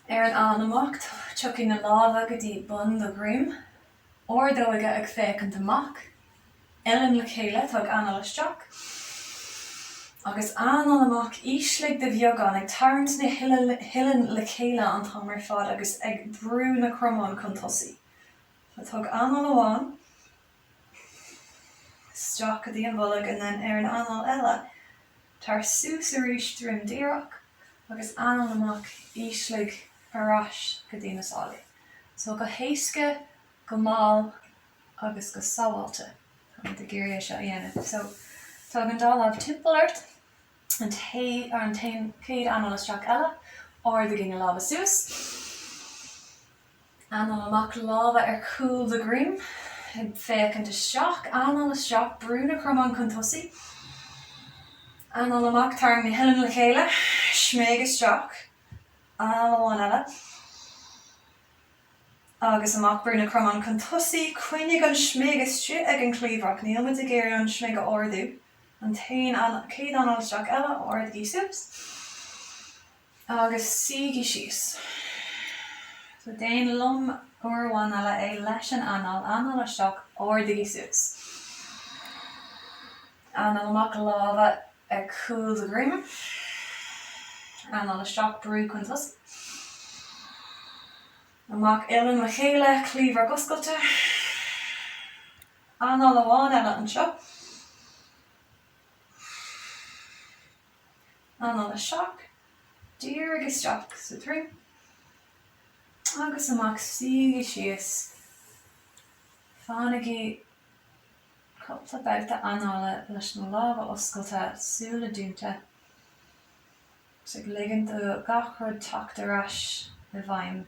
Ar an anáil amach, tiocfaidh na lámha go dtí bun do dhroim. Ordóga ag féachaint amach, uillinn le chéile, tóg anáil isteach agus anáil amach, ísligh de bheagán, ag tarraingt na huillinn le chéile an t-am ar fad agus ag brú na cromáin chun tosaigh. So tóg anáil amháin isteach go dtí an bholg and then ar an anáil eile, tar suas arís droim díreach agus anáil amach, ísligh ar ais go dtí na sálaí. So go héasca, go mall agus go sábháilte táimid ag iarraidh é seo a dhéanamh. So tóg an dá lámh timpeall ort, an té, ar an t-aon, chéad anáil isteach eile, ardaigí na lámha suas, anáil amach, lámha ar chúl do dhroim, ag féachaint isteach, anáil isteach, brú na cromáin chun tosaigh, anáil amach, tarraing na huillinn le chéile, sméig isteach. Anáil amháin eile. Agus amach, brú na cromáin chun tosaigh, coinnigh an smig istigh ag an chliabhrach, níl muid ag iarraidh an smig a ardú. An t-aon, chéad anáil isteach eile, ardaigí suas agus suígí síos. So déan liom uair amháin eile é leis an anáil, anáil isteach, ardaigí suas. Anáil amach, lámha ar chúl do dhroim. Anáil isteach, brú chun tosaigh. Amach, uillinn le chéile, cliabhrach oscailte. Anáil amháin eile anseo. Anáil isteach, dírigh isteach sa droim. Agus amach, suígí síos. Fanaigí Cúpla babhta anála leis na lámha oscailte, súile dúnta, agus ag ligint do gach rud teacht ar ais i bhfeidhm.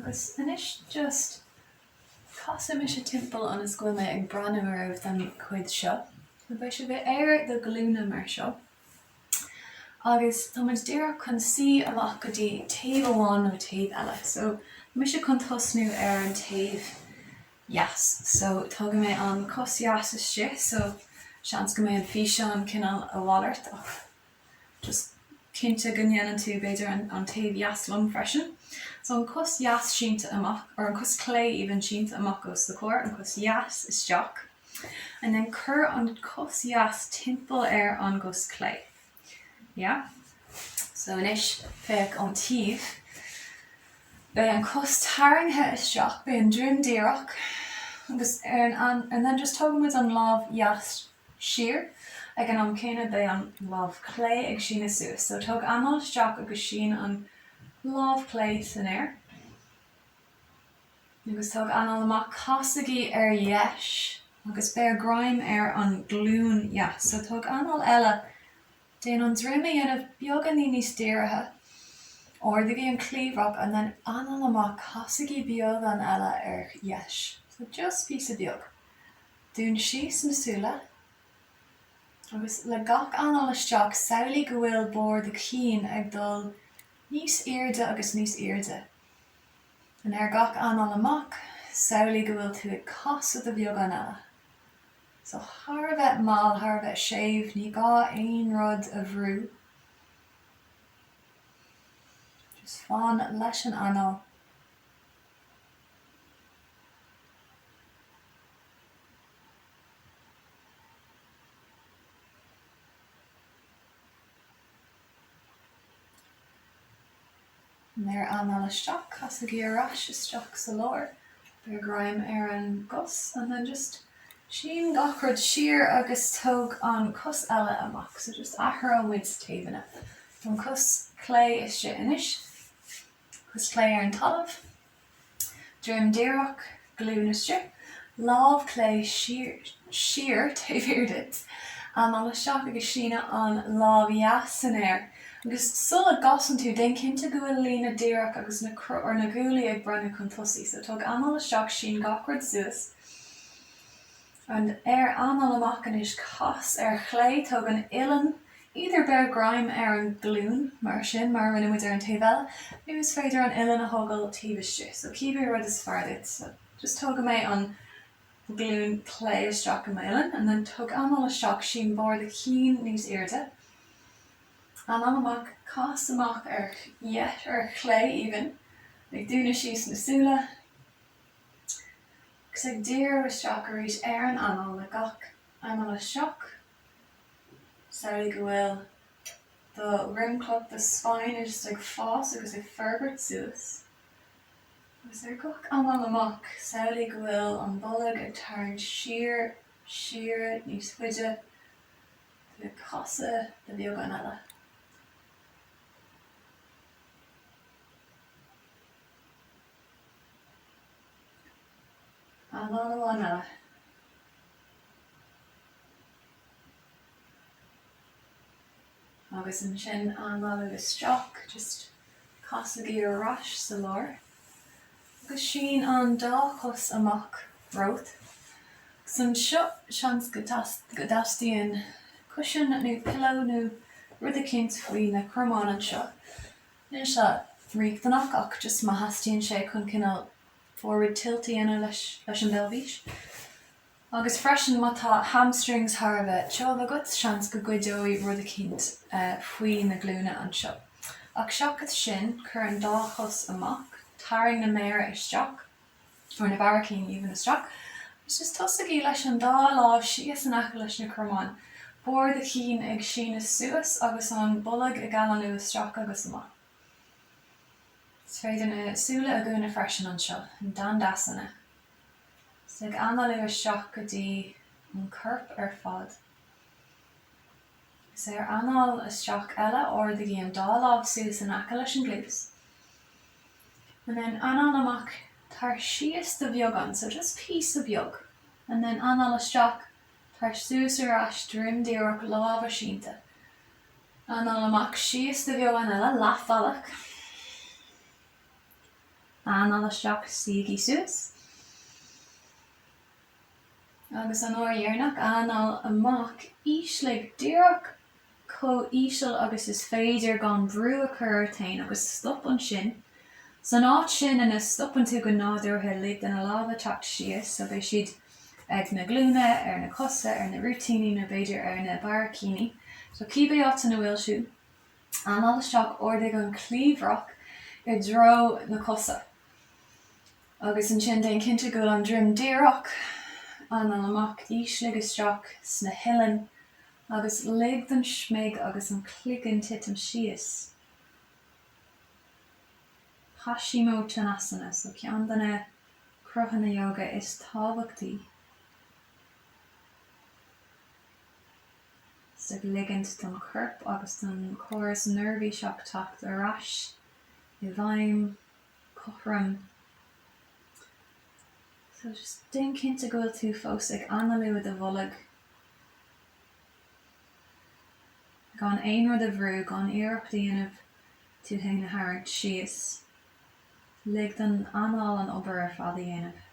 Agus anois just casfaidh mise timpeall ionas go bhfuil mé ag breathnú oraibh don chuid seo. So beidh sibh ar do ghlúine mar seo. Agus tá muid díreach chun suí amach go dtí taobh amháin nó taobh eile. So tá mise chun tosnú ar an taobh dheas. So tógfaidh mé an cos dheas istigh so seans go mbeidh an físeán cineál a mhalairt ach just cinnte go ndéanann tú b'fhéidir an taobh dheas liom freisin. So an cos dheas sínte amach, or an cos clé even sínte amach os do chomhair, an cos dheas isteach and then cuir an cos dheas timpeall ar an gcos clé. Yeah? So anois féach ón taobh. Beidh an cos tarraingthe isteach, beidh an droim díreach agus ar an and then just tógann muid an lámh dheas siar. Ag an am céanna beidh an lámh chlé ag síneadh suas. So tóg anáil isteach agus sín an lámh chlé san aer. Agus tóg anáil amach, casaigí ar dheis agus beir greim ar an glúin dheas. So tóg anáil eile, déan an droim a dhéanamh beagáinín níos dírithe, ardaigí an cliabhrach and then anáil amach, casaigí beagán eile ar dheis. So just píosa beag. Dún síos na súile agus le gach anáil isteach samhlaigh go bhfuil barr do chinn ag dul níos airde agus níos airde. And ar gach anáil amach, samhlaigh go bhfuil tú ag casadh de bheagán eile. So thar a bheith mall, thar a bheith séimh, ní gá aon rud a bhrú. Just fan leis an anáil. Ar anáil isteach, casaigí ar ais isteach sa lár, beir greim ar an gcos and then just sín gach rud siar agus tóg an cos eile amach. So just athróidh muid taobhanna. An cos clé istigh anois. Cos clé ar an talamh, droim díreach, glúin istigh, lámh clé siar taobh thiar duit, anáil isteach agus síneadh an lámh dheas san aer. Agus sula gcasann tú, déan cinnte go bhfuil líne díreach agus na or na guaillí ag breathnú chun tosaigh. So tóg anáil isteach, sín gach rud suas. And ar anáil amach anois, cas ar chlé, tóg an uillinn, either beir greim ar an glúin, mar sin, mar a rinne muid ar an taobh eile, nó is féidir an uillinn a thógáil taobh istigh. So cibé rud is fearr duit. So just tógfaidh mé an glúin clé isteach i m'uillinn, and then tóg anáil isteach, sín barr do chinn níos airde. Anáil amach, cas amach ar dheis, ar chlé even, ag dúnadh síos na súile. Agus ag díriú isteach arís ar an anáil le gach anáil isteach, samhlaigh go bhfuil do dhroimchloch, do spine just ag fás agus ag forbairt suas. Agus ar gach anáil amach, samhlaigh go bhfuil an bolg ag tarraingt siar, siar, níos faide, tú ag casadh de bheagán eile. Anáil amháin eile. Agus ansin análú isteach, just casaigí ar ais sa lár. Agus sín an dá chos amach romhat. Agus anseo, seans go dteastaíonn cushion nó pillow nó rud eicínt faoi na cromáin anseo. Níl sé riachtanach ach just má theastaíonn sé chun cineál forward tilt a dhéanamh leis leis an bpeilbhís. Agus freisin má tá hamstrings thar a bheith tiubh agat, seans go gcuideoidh rud eicínt faoi na glúine anseo. Ach seachas sin, cuir an dá chos amach, tarraing na méara isteach, or na barraicín even isteach, agus just tosaigí leis an dá lámh síos in aice leis na cromáin, barr do chinn ag síneadh suas agus an bolg ag galánú isteach agus amach. Is féidir na súile a dhúnadh freisin anseo, in Dandasana. Is ag análú isteach go dtí an corp ar fad. Agus ar anáil isteach eile, ardaigí an dá lámh suas in aice leis an gcluas. And then anáil amach, tar síos de bheagán, so just píosa beag. And then anáil isteach, tar suas ar ais, droim díreach, lámha sínte. Anáil amach, síos de bheagán eile, leathbhealach. Anáil isteach, suígí suas. Agus an uair dheireanach, anáil amach, ísligh díreach chomh íseal agus is féidir gan brú a chur ort féin agus stop ansin. San áit sin ina stopann tú go nádúrtha lig do na lámha teacht síos so beidh siad ag na glúine, ar na cosa, ar na rúitíní nó b'fhéidir ar na barraicíní. So cibé áit ina bhfuil tú, anáil isteach, ardaigh an chliabhrach i dtreo na cosa. Agus ansin déan cinnte go bhfuil an droim díreach, anáil amach, ísligh isteach sna huillinn agus lig don smig agus an cloigeann titim síos. Paschimottanasana, so ceann de na cruthanna ióga is tábhachtaí. Is ag ligint don chorp agus don chóras neirbhíseach teacht ar ais i bhfeidhm. cothrom. So just déan cinnte go bhfuil tú fós ag análú i do bholg. Gan aon rud a bhrú, gan iarracht a dhéanamh tú féin a tharraingt síos. Lig don anáil an obair ar fad a dhéanamh.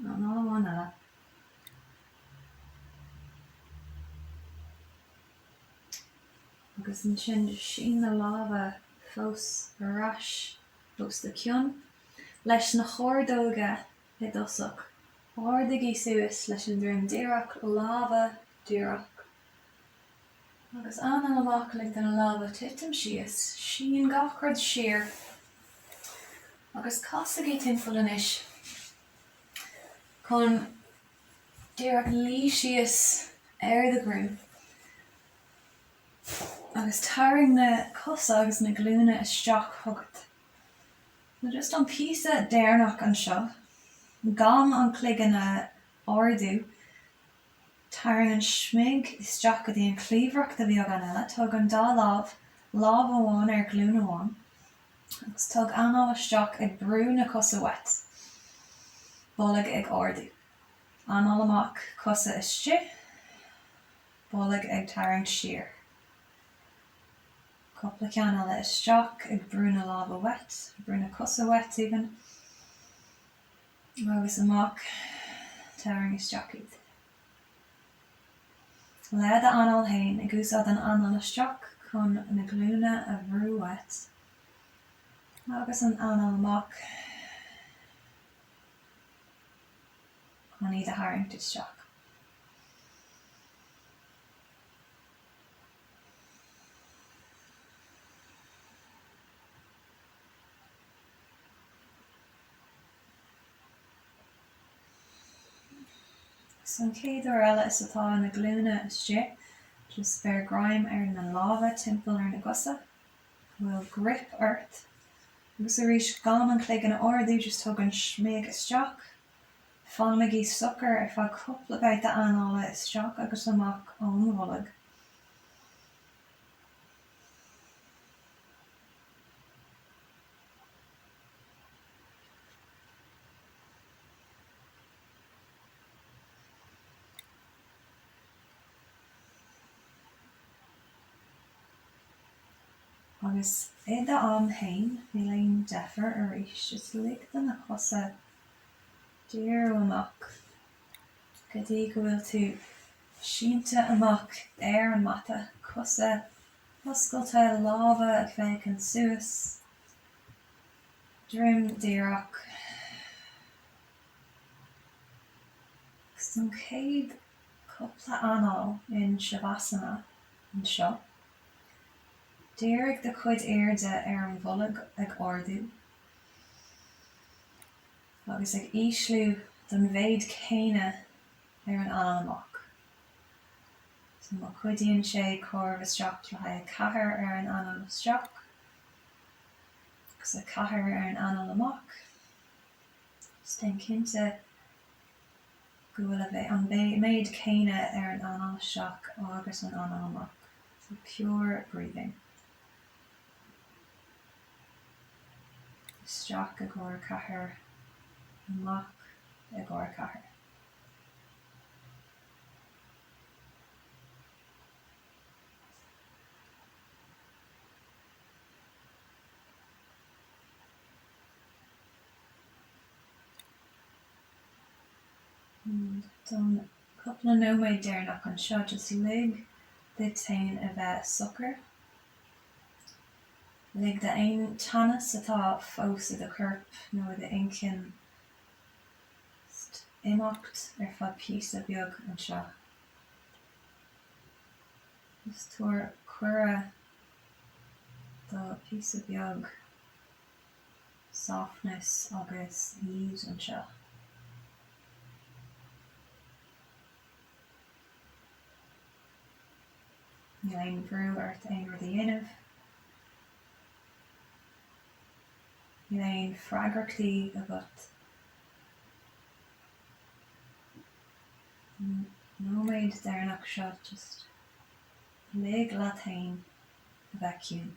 Anáil amháin eile. Agus ansin sín na lámha fós ar ais os do chionn. Leis na hordóga i dtosach, ardaigí suas leis an droim díreach, lámha díreach. Agus anáil amach, lig do na lámha titim síos, sín gach rud siar agus casaigí timpeall anois chun díreach luí síos ar do dhroim agus tarraing na cosa agus na glúine isteach chugat. So just an píosa deireanach anseo, gan an cloigeann a ardú, Tarraing an smig isteach go dtí an chliabhrach de bheagán eile, tóg an dá lámh, lámh amháin ar ghlúin amháin, agus tóg anáil isteach ag brú na cosa uait, bolg ag ardú. Anáil amach, cosa istigh, bolg ag tarraingt siar. Cúpla ceann eile isteach, ag brú na lámha uait, brú na cosa uait even, Agus amach, tarraing isteach iad. Le d'anáil féin, ag úsáid an anáil isteach chun na glúine a bhrú uait, agus an anáil amach chun iad a tharraingt isteach. Agus an chéad uair eile is atá na glúine istigh, just beir greim ar na lámha timpeall ar na gcosa, go bhfuil grip ort. Agus arís, gan an cloigeann a ardú, just tóg an smig isteach. Fanaigí socair ar feadh cúpla babhta anála isteach agus amach ón bholg. Agus i d'am féin, níl aon deifir arís, just lig do na cosa díriú amach go dtí go bhfuil tú sínte amach ar an mata, cosa oscailte, lámha ag féachaint suas, droim díreach. Agus don chéad cúpla anáil in Shavasana anseo, dírigh do chuid airde ar an bholg ag ardú agus ag ísliú don mhéid céanna ar an anáil amach. So má chuidíonn sé comhaireamh isteach le haghaidh 4 ar an anáil isteach agus 4 ar an anáil amach, just déan cinnte go bhfuil an méid céanna ar an anáil isteach agus an anáil amach. So pure breathing. Isteach i gcomhair 4, amach i gcomhair 4. Don cúpla nóiméad deireanach anseo, just lig duit féin a bheith socair. Lig d'aon teannas atá fós i do chorp nó i d'inchinn just imeacht ar feadh píosa beag anseo. Just tabhair cuireadh do píosa beag softness agus ease anseo. Níl aon bhrú ort aon rud a dhéanamh. Níl aon freagrachtaí agat. An nóiméad deireanach seo just lig leat féin a bheith ciúin.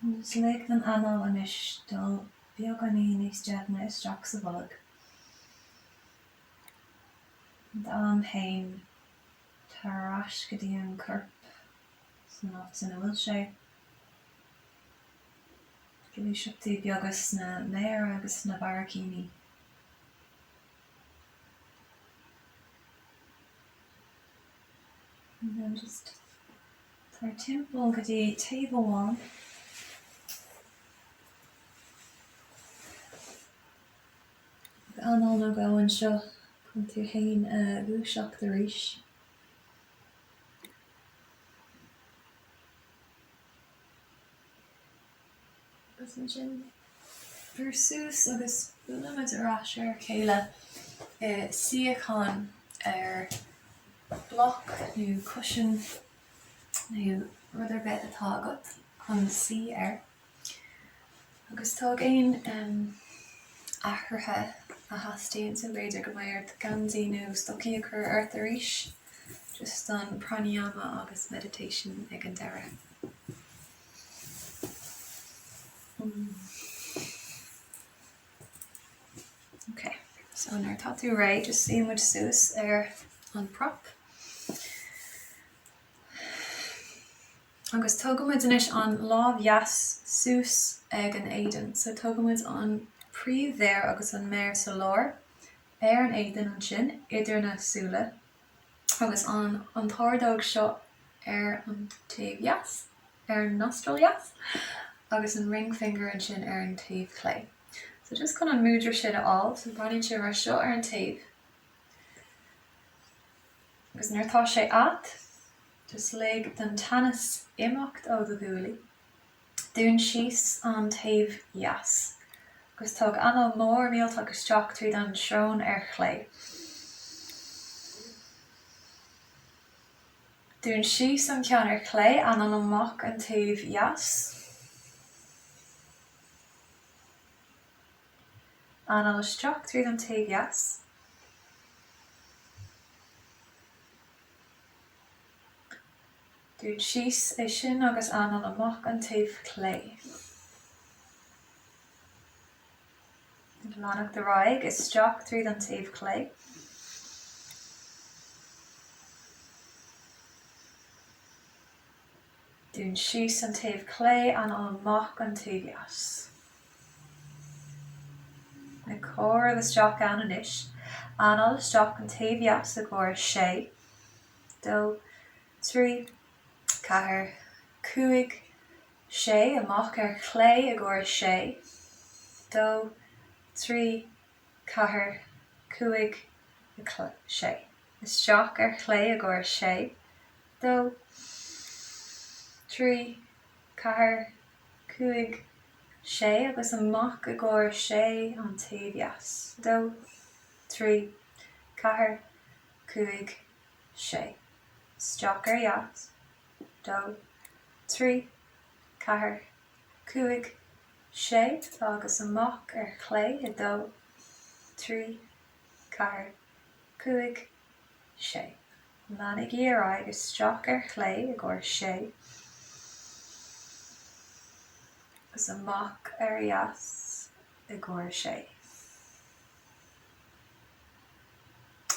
Agus lig don anáil anois dul beagáinín níos doimhne isteach sa bholg. In d'am féin, tar ar ais go dtí an corp san áit ina bhfuil sé. Gluaiseachtaí beaga sna méara agus sna barraicíní. And then just tar timpeall go dtí taobh amháin. Anáil nó dhó anseo chun tú féin a dhúiseacht arís. Agus ansin brú suas agus buailimid ar ais ar a chéile i suíochán ar bloc nó cushion nó rud ar bith atá agat chun suí air. Agus tóg aon athruithe a theastaíonn, so b'fhéidir go mbeidh ort geansaí nó stocaí a chur ort arís, just don pranayama agus meditation ag an deireadh. Ok, so nuair atá tú réidh, just suíonn muid suas ar an prop. Agus tógann muid anois an lámh dheas suas ag an éadan. So tógann muid an príomh-mhéar agus an méar sa lár ar an éadan ansin, idir na súile. Agus an an t-ordóg seo ar an taobh dheas, ar an nostril dheas, agus an ring finger ansin ar an taobh clé. So just chun an mudra sin a fháil, so breathnaíonn sé mar seo ar an taobh. Agus nuair atá sé a't, just lig don teannas imeacht ó do ghuaillí. Dún síos an taobh dheas agus tóg anáil mór millteach isteach tríd an srón ar chlé. Dún síos an ceann ar chlé, anáil amach an taobh dheas. Anáil isteach tríd an taobh dheas. Dún síos é sin agus anáil amach an taobh clé. Ag leanacht ar aghaidh, isteach tríd an taobh clé. Dún síos an taobh clé, anáil amach an taobh dheas. Ag comhaireamh isteach ann anois. Anáil isteach an taobh dheas i gcomhair 6, 2, 3, 4, 5, 6, amach ar chlé i gcomhair 6, 2, 3, 4, 5, 6. Isteach ar chlé i gcomhair 6, 2, 3, 4, 5, 6 agus amach i gcomhair 6 an taobh dheas. 2, 3, 4, 5, 6. Isteach ar dheas. 2, 3, 4, 5, 6 agus amach ar chlé 2, 3, 4, 5, 6. Leanaigí ar aghaidh isteach ar chlé i gcomhair 6 agus amach ar dheas i gcomhair 6.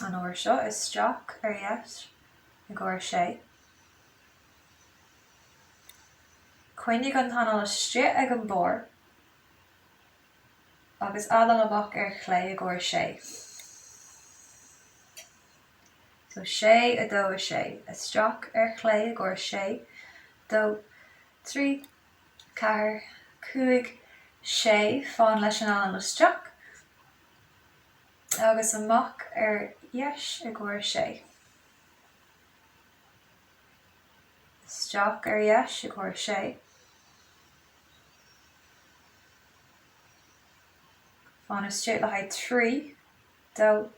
An uair seo isteach ar dheis i gcomhair 6. Coinnigh an t-anáil istigh ag an barr agus anáil amach ar chlé i gcomhair 6. So 6, 2, 6. Isteach ar chlé i gcomhair 6, 2, 3, 4, 5, 6. Fan leis an anáil isteach agus amach ar dheis i gcomhair 6. Isteach ar dheis i gcomhair 6. Fan istigh le haghaidh 3, 2,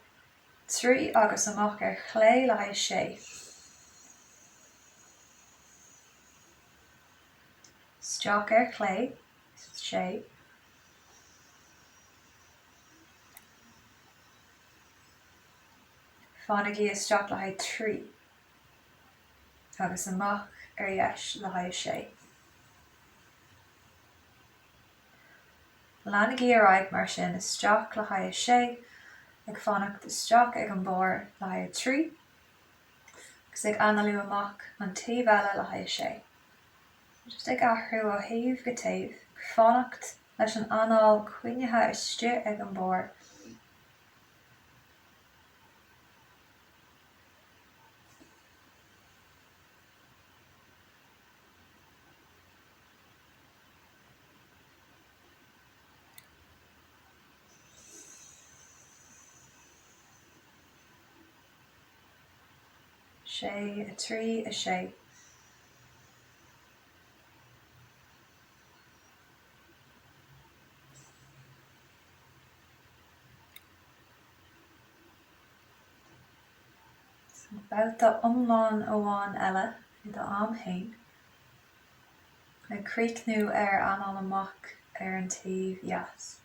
3 agus amach ar chlé le haghaidh 6. Isteach ar chlé, 6. Fanaigí isteach le haghaidh 3 agus amach ar dheis le haghaidh 6. Leanaigí ar aghaidh mar sin, isteach le haghaidh 6, ag fanacht isteach ag an barr le haghaidh 3, agus ag análú amach an taobh eile le haghaidh 6. Just ag athrú ó thaobh go taobh, ag fanacht leis an anáil coinnithe istigh ag an barr. 6, 3, 6. Babhta iomlán amháin eile i do am féin. Ag críochnú ar anáil amach ar an taobh dheas.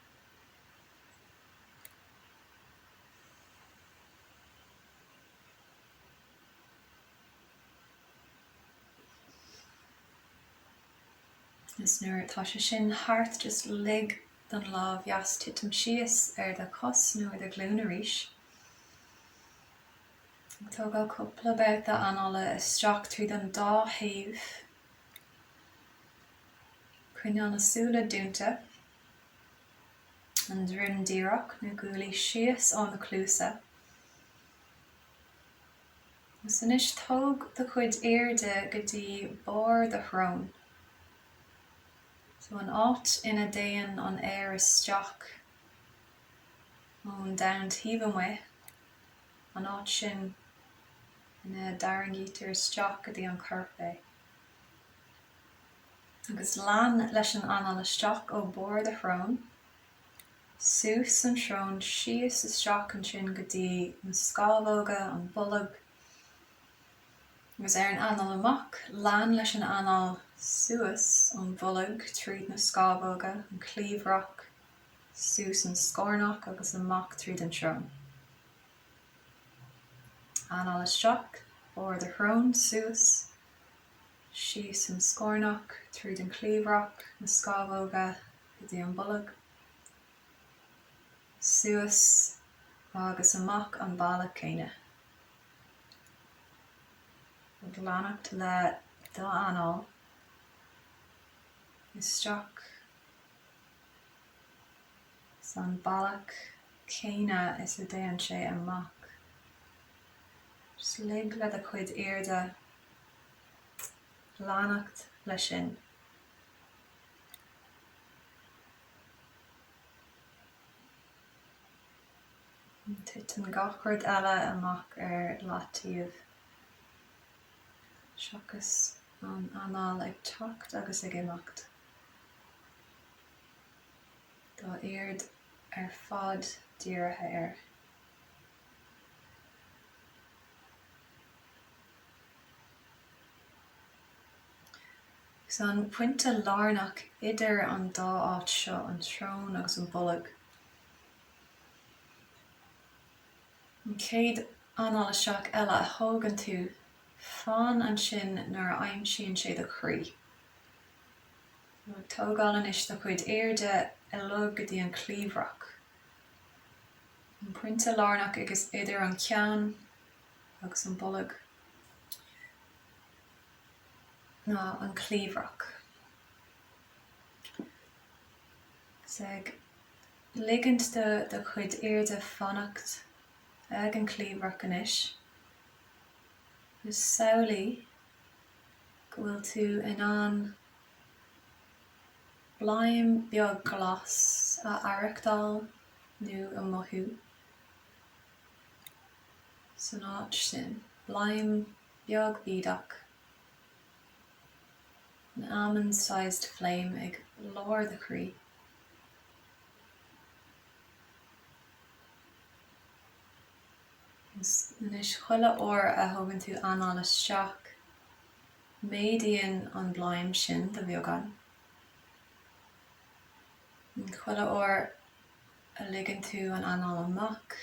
Agus nuair atá sé sin thart, just lig don lámh dheas titim síos ar do chos nó ar do ghlúin arís. Ag tógáil cúpla babhta anála isteach tríd an dá thaobh. Coinneáil na súile dúnta, an droim díreach, na guaillí síos ó na cluasa. Agus anois tóg do chuid airde go dtí barr do shróin. So an áit ina dtéann an aer isteach ón domhan taobh amuigh. an áit sin ina dtarraingítear isteach go dtí an corp é. Agus lean leis an anáil isteach ó bharr do shróin, suas an srón, síos isteach ansin go dtí na scamhóga, an bolg, agus ar an anáil amach, lean leis an anáil suas ón bholg tríd na scamhóga, an cliabhrach, suas an scornach agus amach tríd an srón. Anáil isteach, barr do shróin, suas, síos an scornach, tríd an chliabhrach, na scamhóga, go dtí an bolg, suas agus amach an bealach céanna. Ag leanacht le d'anáil isteach. San bealach céanna is a dtéann sé amach. Just lig le do chuid airde leanacht leis sin. Titeann gach rud eile amach ar leataobh seachas an anáil ag teacht agus ag imeacht. D'aird ar fad dírithe air. Agus an pointe lárnach idir an dá áit seo, an tsrón agus an bolg. An chéad anáil isteach eile a thógann tú, fan ansin nuair a aimsíonn sé do chroí. Ag tógáil anois do chuid airde uilig go dtí an cliabhrach. An pointe lárnach agus idir an ceann agus an bolg ná an cliabhrach. Agus ag ligint do do chuid airde fanacht ag an chliabhrach anois, agus samhlaigh go bhfuil tú in ann bladhm beag glas a aireachtáil nó a mhothú san áit sin, bladhm beag bídeach, an almond-sized flame ag lár do chroí. Anois chuile uair a thógann tú anáil isteach, méadaíonn an bladhm sin de bheagán. Chuile uair a ligeann tú an anáil amach,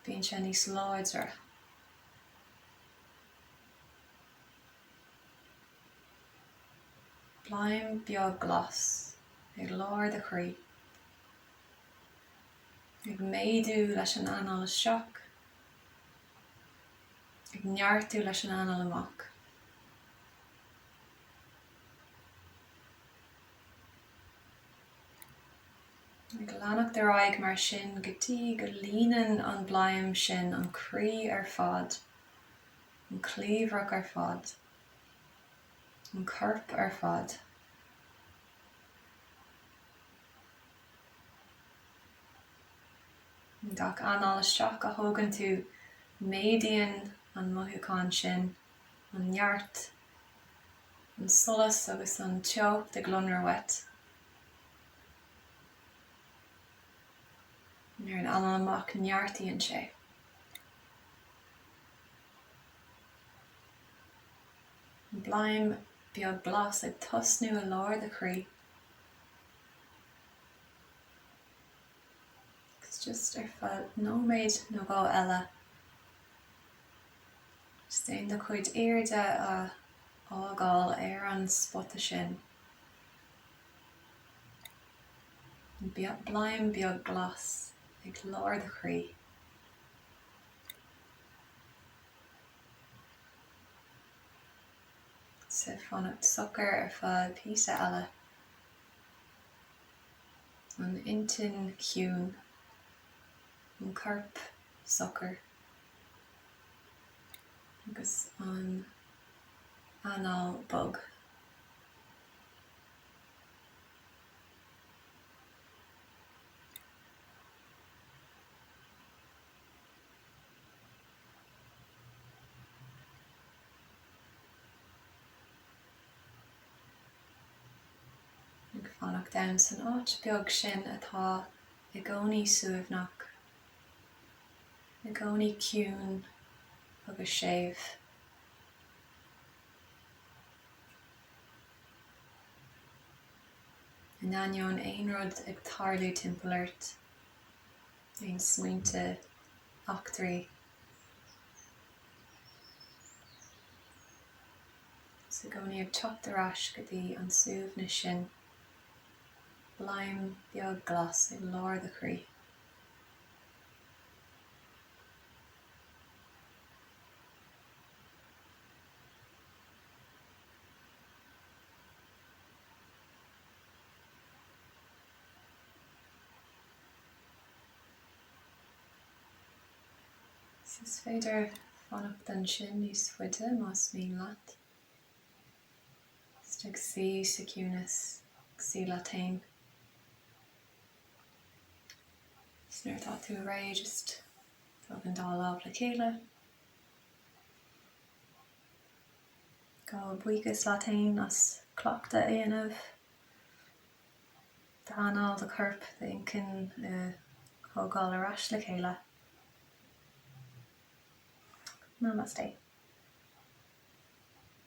bíonn sé níos láidre. Bladhm beag glas ag lár do chroí. Ag méadú leis an anáil isteach, ag neartú leis an anáil amach. Ag leanacht ar aghaidh mar sin go dtí go líonann an bladhm sin an croí ar fad, an cliabhrach ar fad, an corp ar fad. Gach anáil isteach a thógann tú, méadaíonn an mothúchán sin, an neart, an solas agus an teocht ag lonradh uait. Ar an anáil amach, neartaíonn sé. An bladhm beag glas ag tosnú i lár do chroí. Agus just ar feadh nóiméad nó dhó eile, just déan do chuid airde a fhágáil ar an spota sin. Bladhm beag glas ag lár do chroí. Is ag fanacht socair ar feadh píosa eile. An intinn ciúin, an corp socair agus an anáil bog. Ag fanacht ann san áit beag sin atá i gcónaí suaimhneach, i gcónaí ciúin agus séimh. In ainneoin aon rud ag tarlú timpeall ort, aon smaointe, eachtraí. Is i gcónaí ag teacht ar ais go dtí an suaimhneas sin, bladhm beag glas ag lár do chroí. Is féidir fanacht ansin níos faide más mian leat. Just ag suí sa chiúnas, ag suí leat féin. Is nuair atá tú réidh, just tóg an dá lámh le chéile. Gabh buíochas leat féin as cleachtadh a dhéanamh. D'anáil, do chorp, d'inchinn a thógáil ar ais le chéile. Namaste.